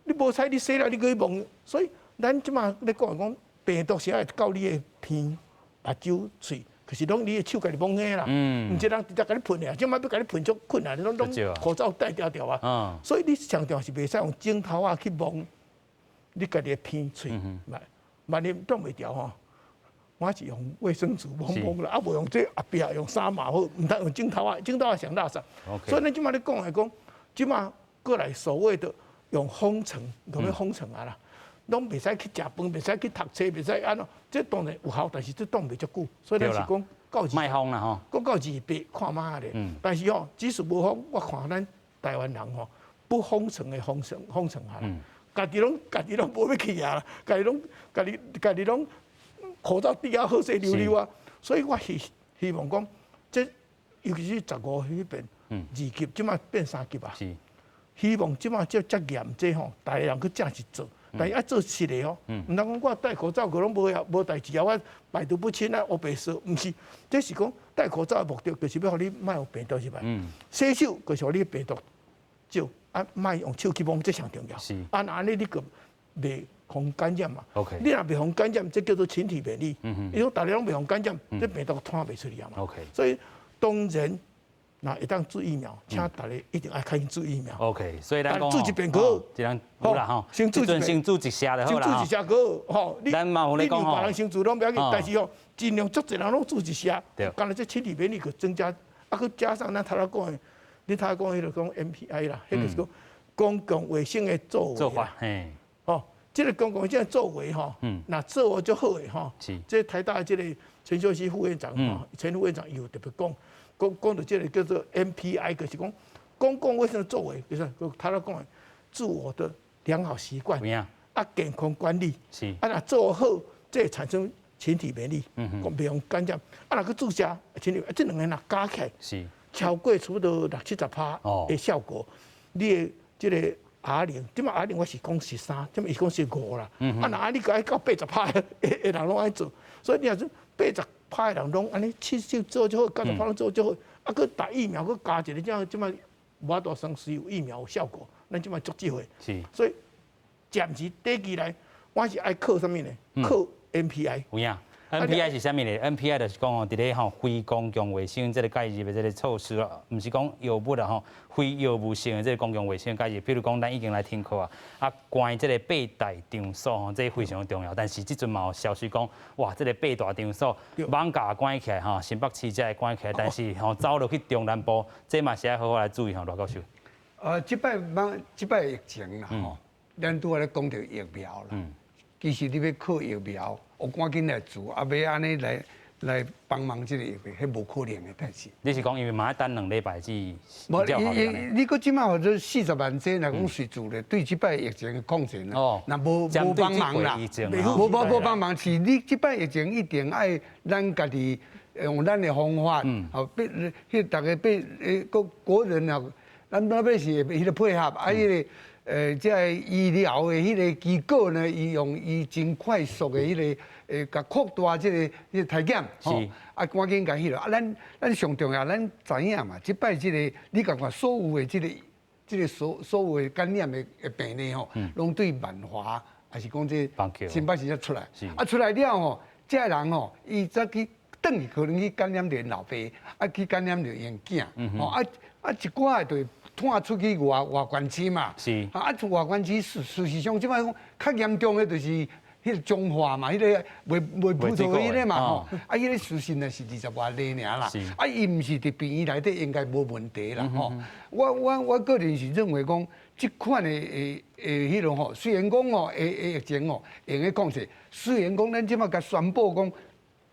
你無彩你洗了，你閣去摸，所以咱這馬咧講講病毒是愛到你的鼻、目睭、喙，可是攏你的手家己摸的啦，毋是人直接共你噴的啊！這馬欲共你噴足困難，攏攏口罩戴牢牢啊，所以你上重要是袂使用指頭仔去摸你家己的鼻、喙，萬一擋袂牢吼，我是用衛生紙摸摸啦，啊無用這後壁用衫嘛好，毋通用指頭仔，指頭仔上垃圾。所以咱這馬咧講來講，這馬過來所謂的用封城，用欲封城啊啦，攏袂使去食飯，袂使去讀冊，袂使按怎，這當然有效，但是這擋袂足久。所以咱是講到莫封啦吼，講到2月看覓咧。但是吼，即使無封，我看咱台灣人吼，不封城的封城封城啊啦。家己攏無欲去啊，家己攏口罩戴啊好勢溜溜啊，所以我希望講，這尤其是15彼邊二級，這馬變三級啊。希望這馬這遮嚴這吼，逐个人去正式做，但是愛做實的哦。毋通講我戴口罩，閣攏無啊無代誌啊，我百毒不侵啊，烏白說，毋是，這是講戴口罩的目的，就是欲予你莫予病毒入來。洗手就是予你病毒少。啊，莫用手去摸，這上重要。啊，若按呢你閣袂予感染嘛。 你若袂予感染，這叫做群體免疫。因為逐家攏袂予感染，這病毒傳袂出去啊嘛。所以當然若會當注疫苗，請大家一定愛較緊注疫苗。 OK，所以咱講注一遍閣好，這樣好啦吼，先注一遍，先注一下就好啦。先注一下閣好，吼。咱嘛有咧講吼，別人先注攏不要緊，但是吼，盡量足濟人攏注一下。對。敢若這群體免疫閣增加，啊，閣加上咱頭先講的，你頭先講彼個講 MPI 啦，彼個是講公共衛生的作為。做法，嘿。吼，這個公共衛生的作為吼，若做足好的吼，這台大這個陳秀熙副院長吼，陳副院長伊有特別講。講講著這個叫做 MPI，就是講公共衛生的作為，就是頭先講的自我的良好習慣，啊健康管理，啊若做好，這會產生群體免疫，講袂用感染。啊若閣注射，群體，這兩个若加起來，超過差不多六七十趴的效果。你的這個 R 零，這擺 R 零我是講是三，這擺伊講是五啦。啊若按呢閣愛到80%的人攏愛做，所以你若說80%的人攏按呢，七十做就好，90%攏做就好，啊，閣打疫苗，閣加一個，這這擺無法度算是有疫苗有效果，咱這擺足智慧。所以暫時短期內，我是愛靠啥物呢？靠 MPI。有影。MPI 是啥物呢？MPI 就是講吼，佇咧吼非公共衛生這個介入的這個措施啊，毋是講藥物啊吼，非藥物性的這個公共衛生介入，比如講咱已經來停課啊，啊關這個八大場所吼，這個非常重要。但是這陣嘛有消息講，哇，這個八大場所艋舺關起來吼，新北市才會關起來，但是吼走落去中南部，這嘛是愛好好來注意吼，賴教授。這擺這擺疫情啦吼，咱拄仔咧講著疫苗啦，其實你欲靠疫苗。我趕緊來做，啊，欲按呢來幫忙這個疫苗，彼無可能的代誌。你是講因為嘛愛等兩禮拜至？無，你閣這擺或者40萬劑，若講隨做咧，對這擺疫情的控制哦，若無幫忙啦，無幫忙，是你這擺疫情一定愛咱家己用咱的方法，吼，變彼逐家變國國人啊，咱老百姓彼個配合，啊，彼個。這个醫療的彼個機構呢，伊用伊真快速的彼個，共擴大這個彼個篩檢，吼，啊，趕緊共彼落。啊，咱上重要，咱知影嘛，這擺這個，你共看所有的這個，這個所有的感染的病例吼，攏對萬華，還是講這新北市才出來，啊，出來了吼，這个人吼，伊才去轉去，可能去感染著𪜶老爸，啊，去感染著𪜶囝，吼，啊啊，一寡的就會拖出去外外縣市嘛，啊，外縣市事實上，這擺講較嚴重的就是彼個彰化嘛，彼個袂袂葡萄彼個嘛吼，啊，彼個事實呢是20外例爾啦，啊，伊毋是佇病院內底應該無問題啦吼。我個人是認為講，這款的彼落吼，雖然講吼，會疫情吼會用得控制，雖然講咱這擺共宣布講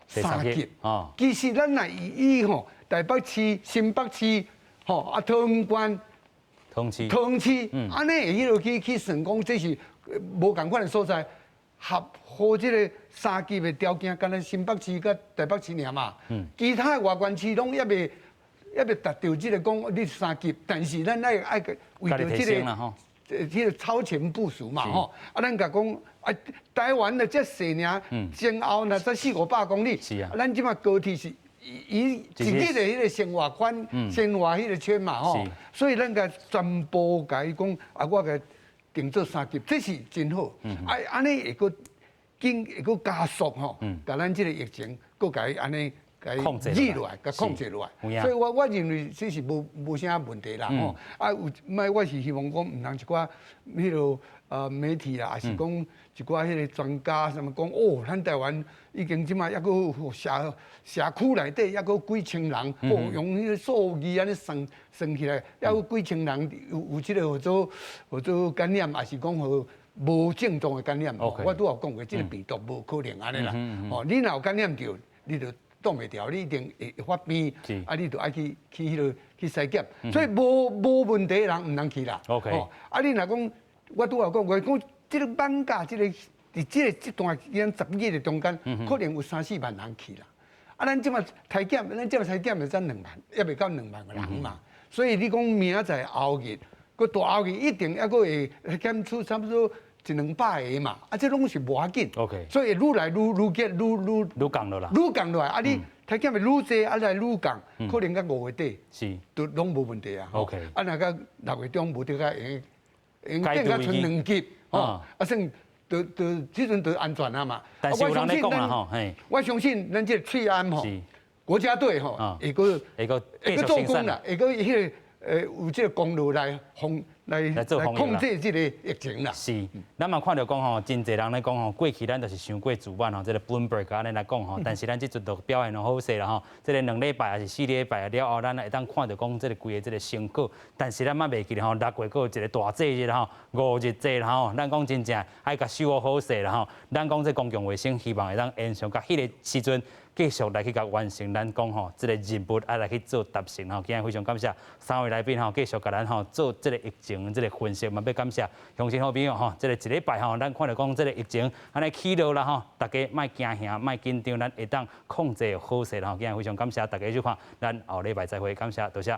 三級，其實咱若以吼台北市、新北市吼啊桃園縣。桃園市，按呢會彼落去算講，這是無仝款的所在，合乎這個三級的條件，敢若新北市佮台北市爾嘛。其他的外縣市攏猶未猶未達到這個講你三級，但是咱愛愛為著這個這個超前部署嘛吼。啊，咱共講啊，台灣的遮細爾，前後若才四五百公里，啊，咱這馬高鐵是。伊一日的彼個生活圈，生活彼個圈嘛吼，所以咱共全部共伊講，啊，我共定做三級，這是真好。啊，按呢會閣緊，會閣加速吼，共咱這個疫情閣共伊按呢共伊遏落來，共控制落來。所以我認為這是無啥問題啦吼。啊，有莫我是希望講，毋通一寡彼落媒體啊，抑是講一寡彼個專家啥物講，哦，咱台灣已經這馬抑閣社區內底抑閣幾千人，哦，用彼個數字按呢算算起來，抑閣幾千人有這個號做感染，抑是講號無症狀的感染。我拄仔有講過，這個病毒無可能按呢啦。哦，你若有感染著，你就擋袂牢，你一定會發病，啊，你就愛去彼落去篩檢。所以無問題的人毋通去啦。啊，你若講，我拄仔有講過，講這個艋舺這個佇這個這段時間10日的中間，可能有三四萬人去啦。啊，咱這馬篩檢，咱這馬篩檢的才2萬，猶未到2萬個人嘛。所以你講明仔載後日，閣大後日一定猶閣會檢出差不多一兩百個嘛。啊，這攏是無要緊。所以愈來愈愈結愈愈愈降落啦。愈降落來，啊，你篩檢的愈濟，啊來愈降，可能到5月底，都攏無問題啊。啊，若到6月中無得較會用變甲賰兩級，吼，啊算。就這陣就安全啊嘛。但是有人咧講啦吼，我相信咱這個喙罨吼，國家隊吼，會閣會閣做工啦，會閣彼個有這個功勞來防來控制這個疫情啦。是，咱嘛看著講吼，真濟人咧講吼，過去咱就是傷過自滿吼，這個 Bloomberg 按呢來講吼，但是咱這陣就表現好勢啦吼，這個兩禮拜抑是四禮拜了後，咱會當看著講這個規个這個成果。但是咱嘛袂記得吼，六月閣有一個大節日吼，五日節啦吼，咱講真正愛共守好勢啦吼。咱講這公共衛生，希望會當延續到彼個時陣。繼續來去共完成咱講吼，這個任務愛來去做達成吼。今日非常感謝三位來賓吼，繼續共咱吼做這個疫情這個分析，嘛欲感謝鄉親好朋友吼，這個一禮拜吼，咱看著講這個疫情按呢起落啦吼，大家莫驚嚇，莫緊張，咱會當控制好勢啦吼。今日非常感謝大家收看，咱後禮拜再會，感謝多謝。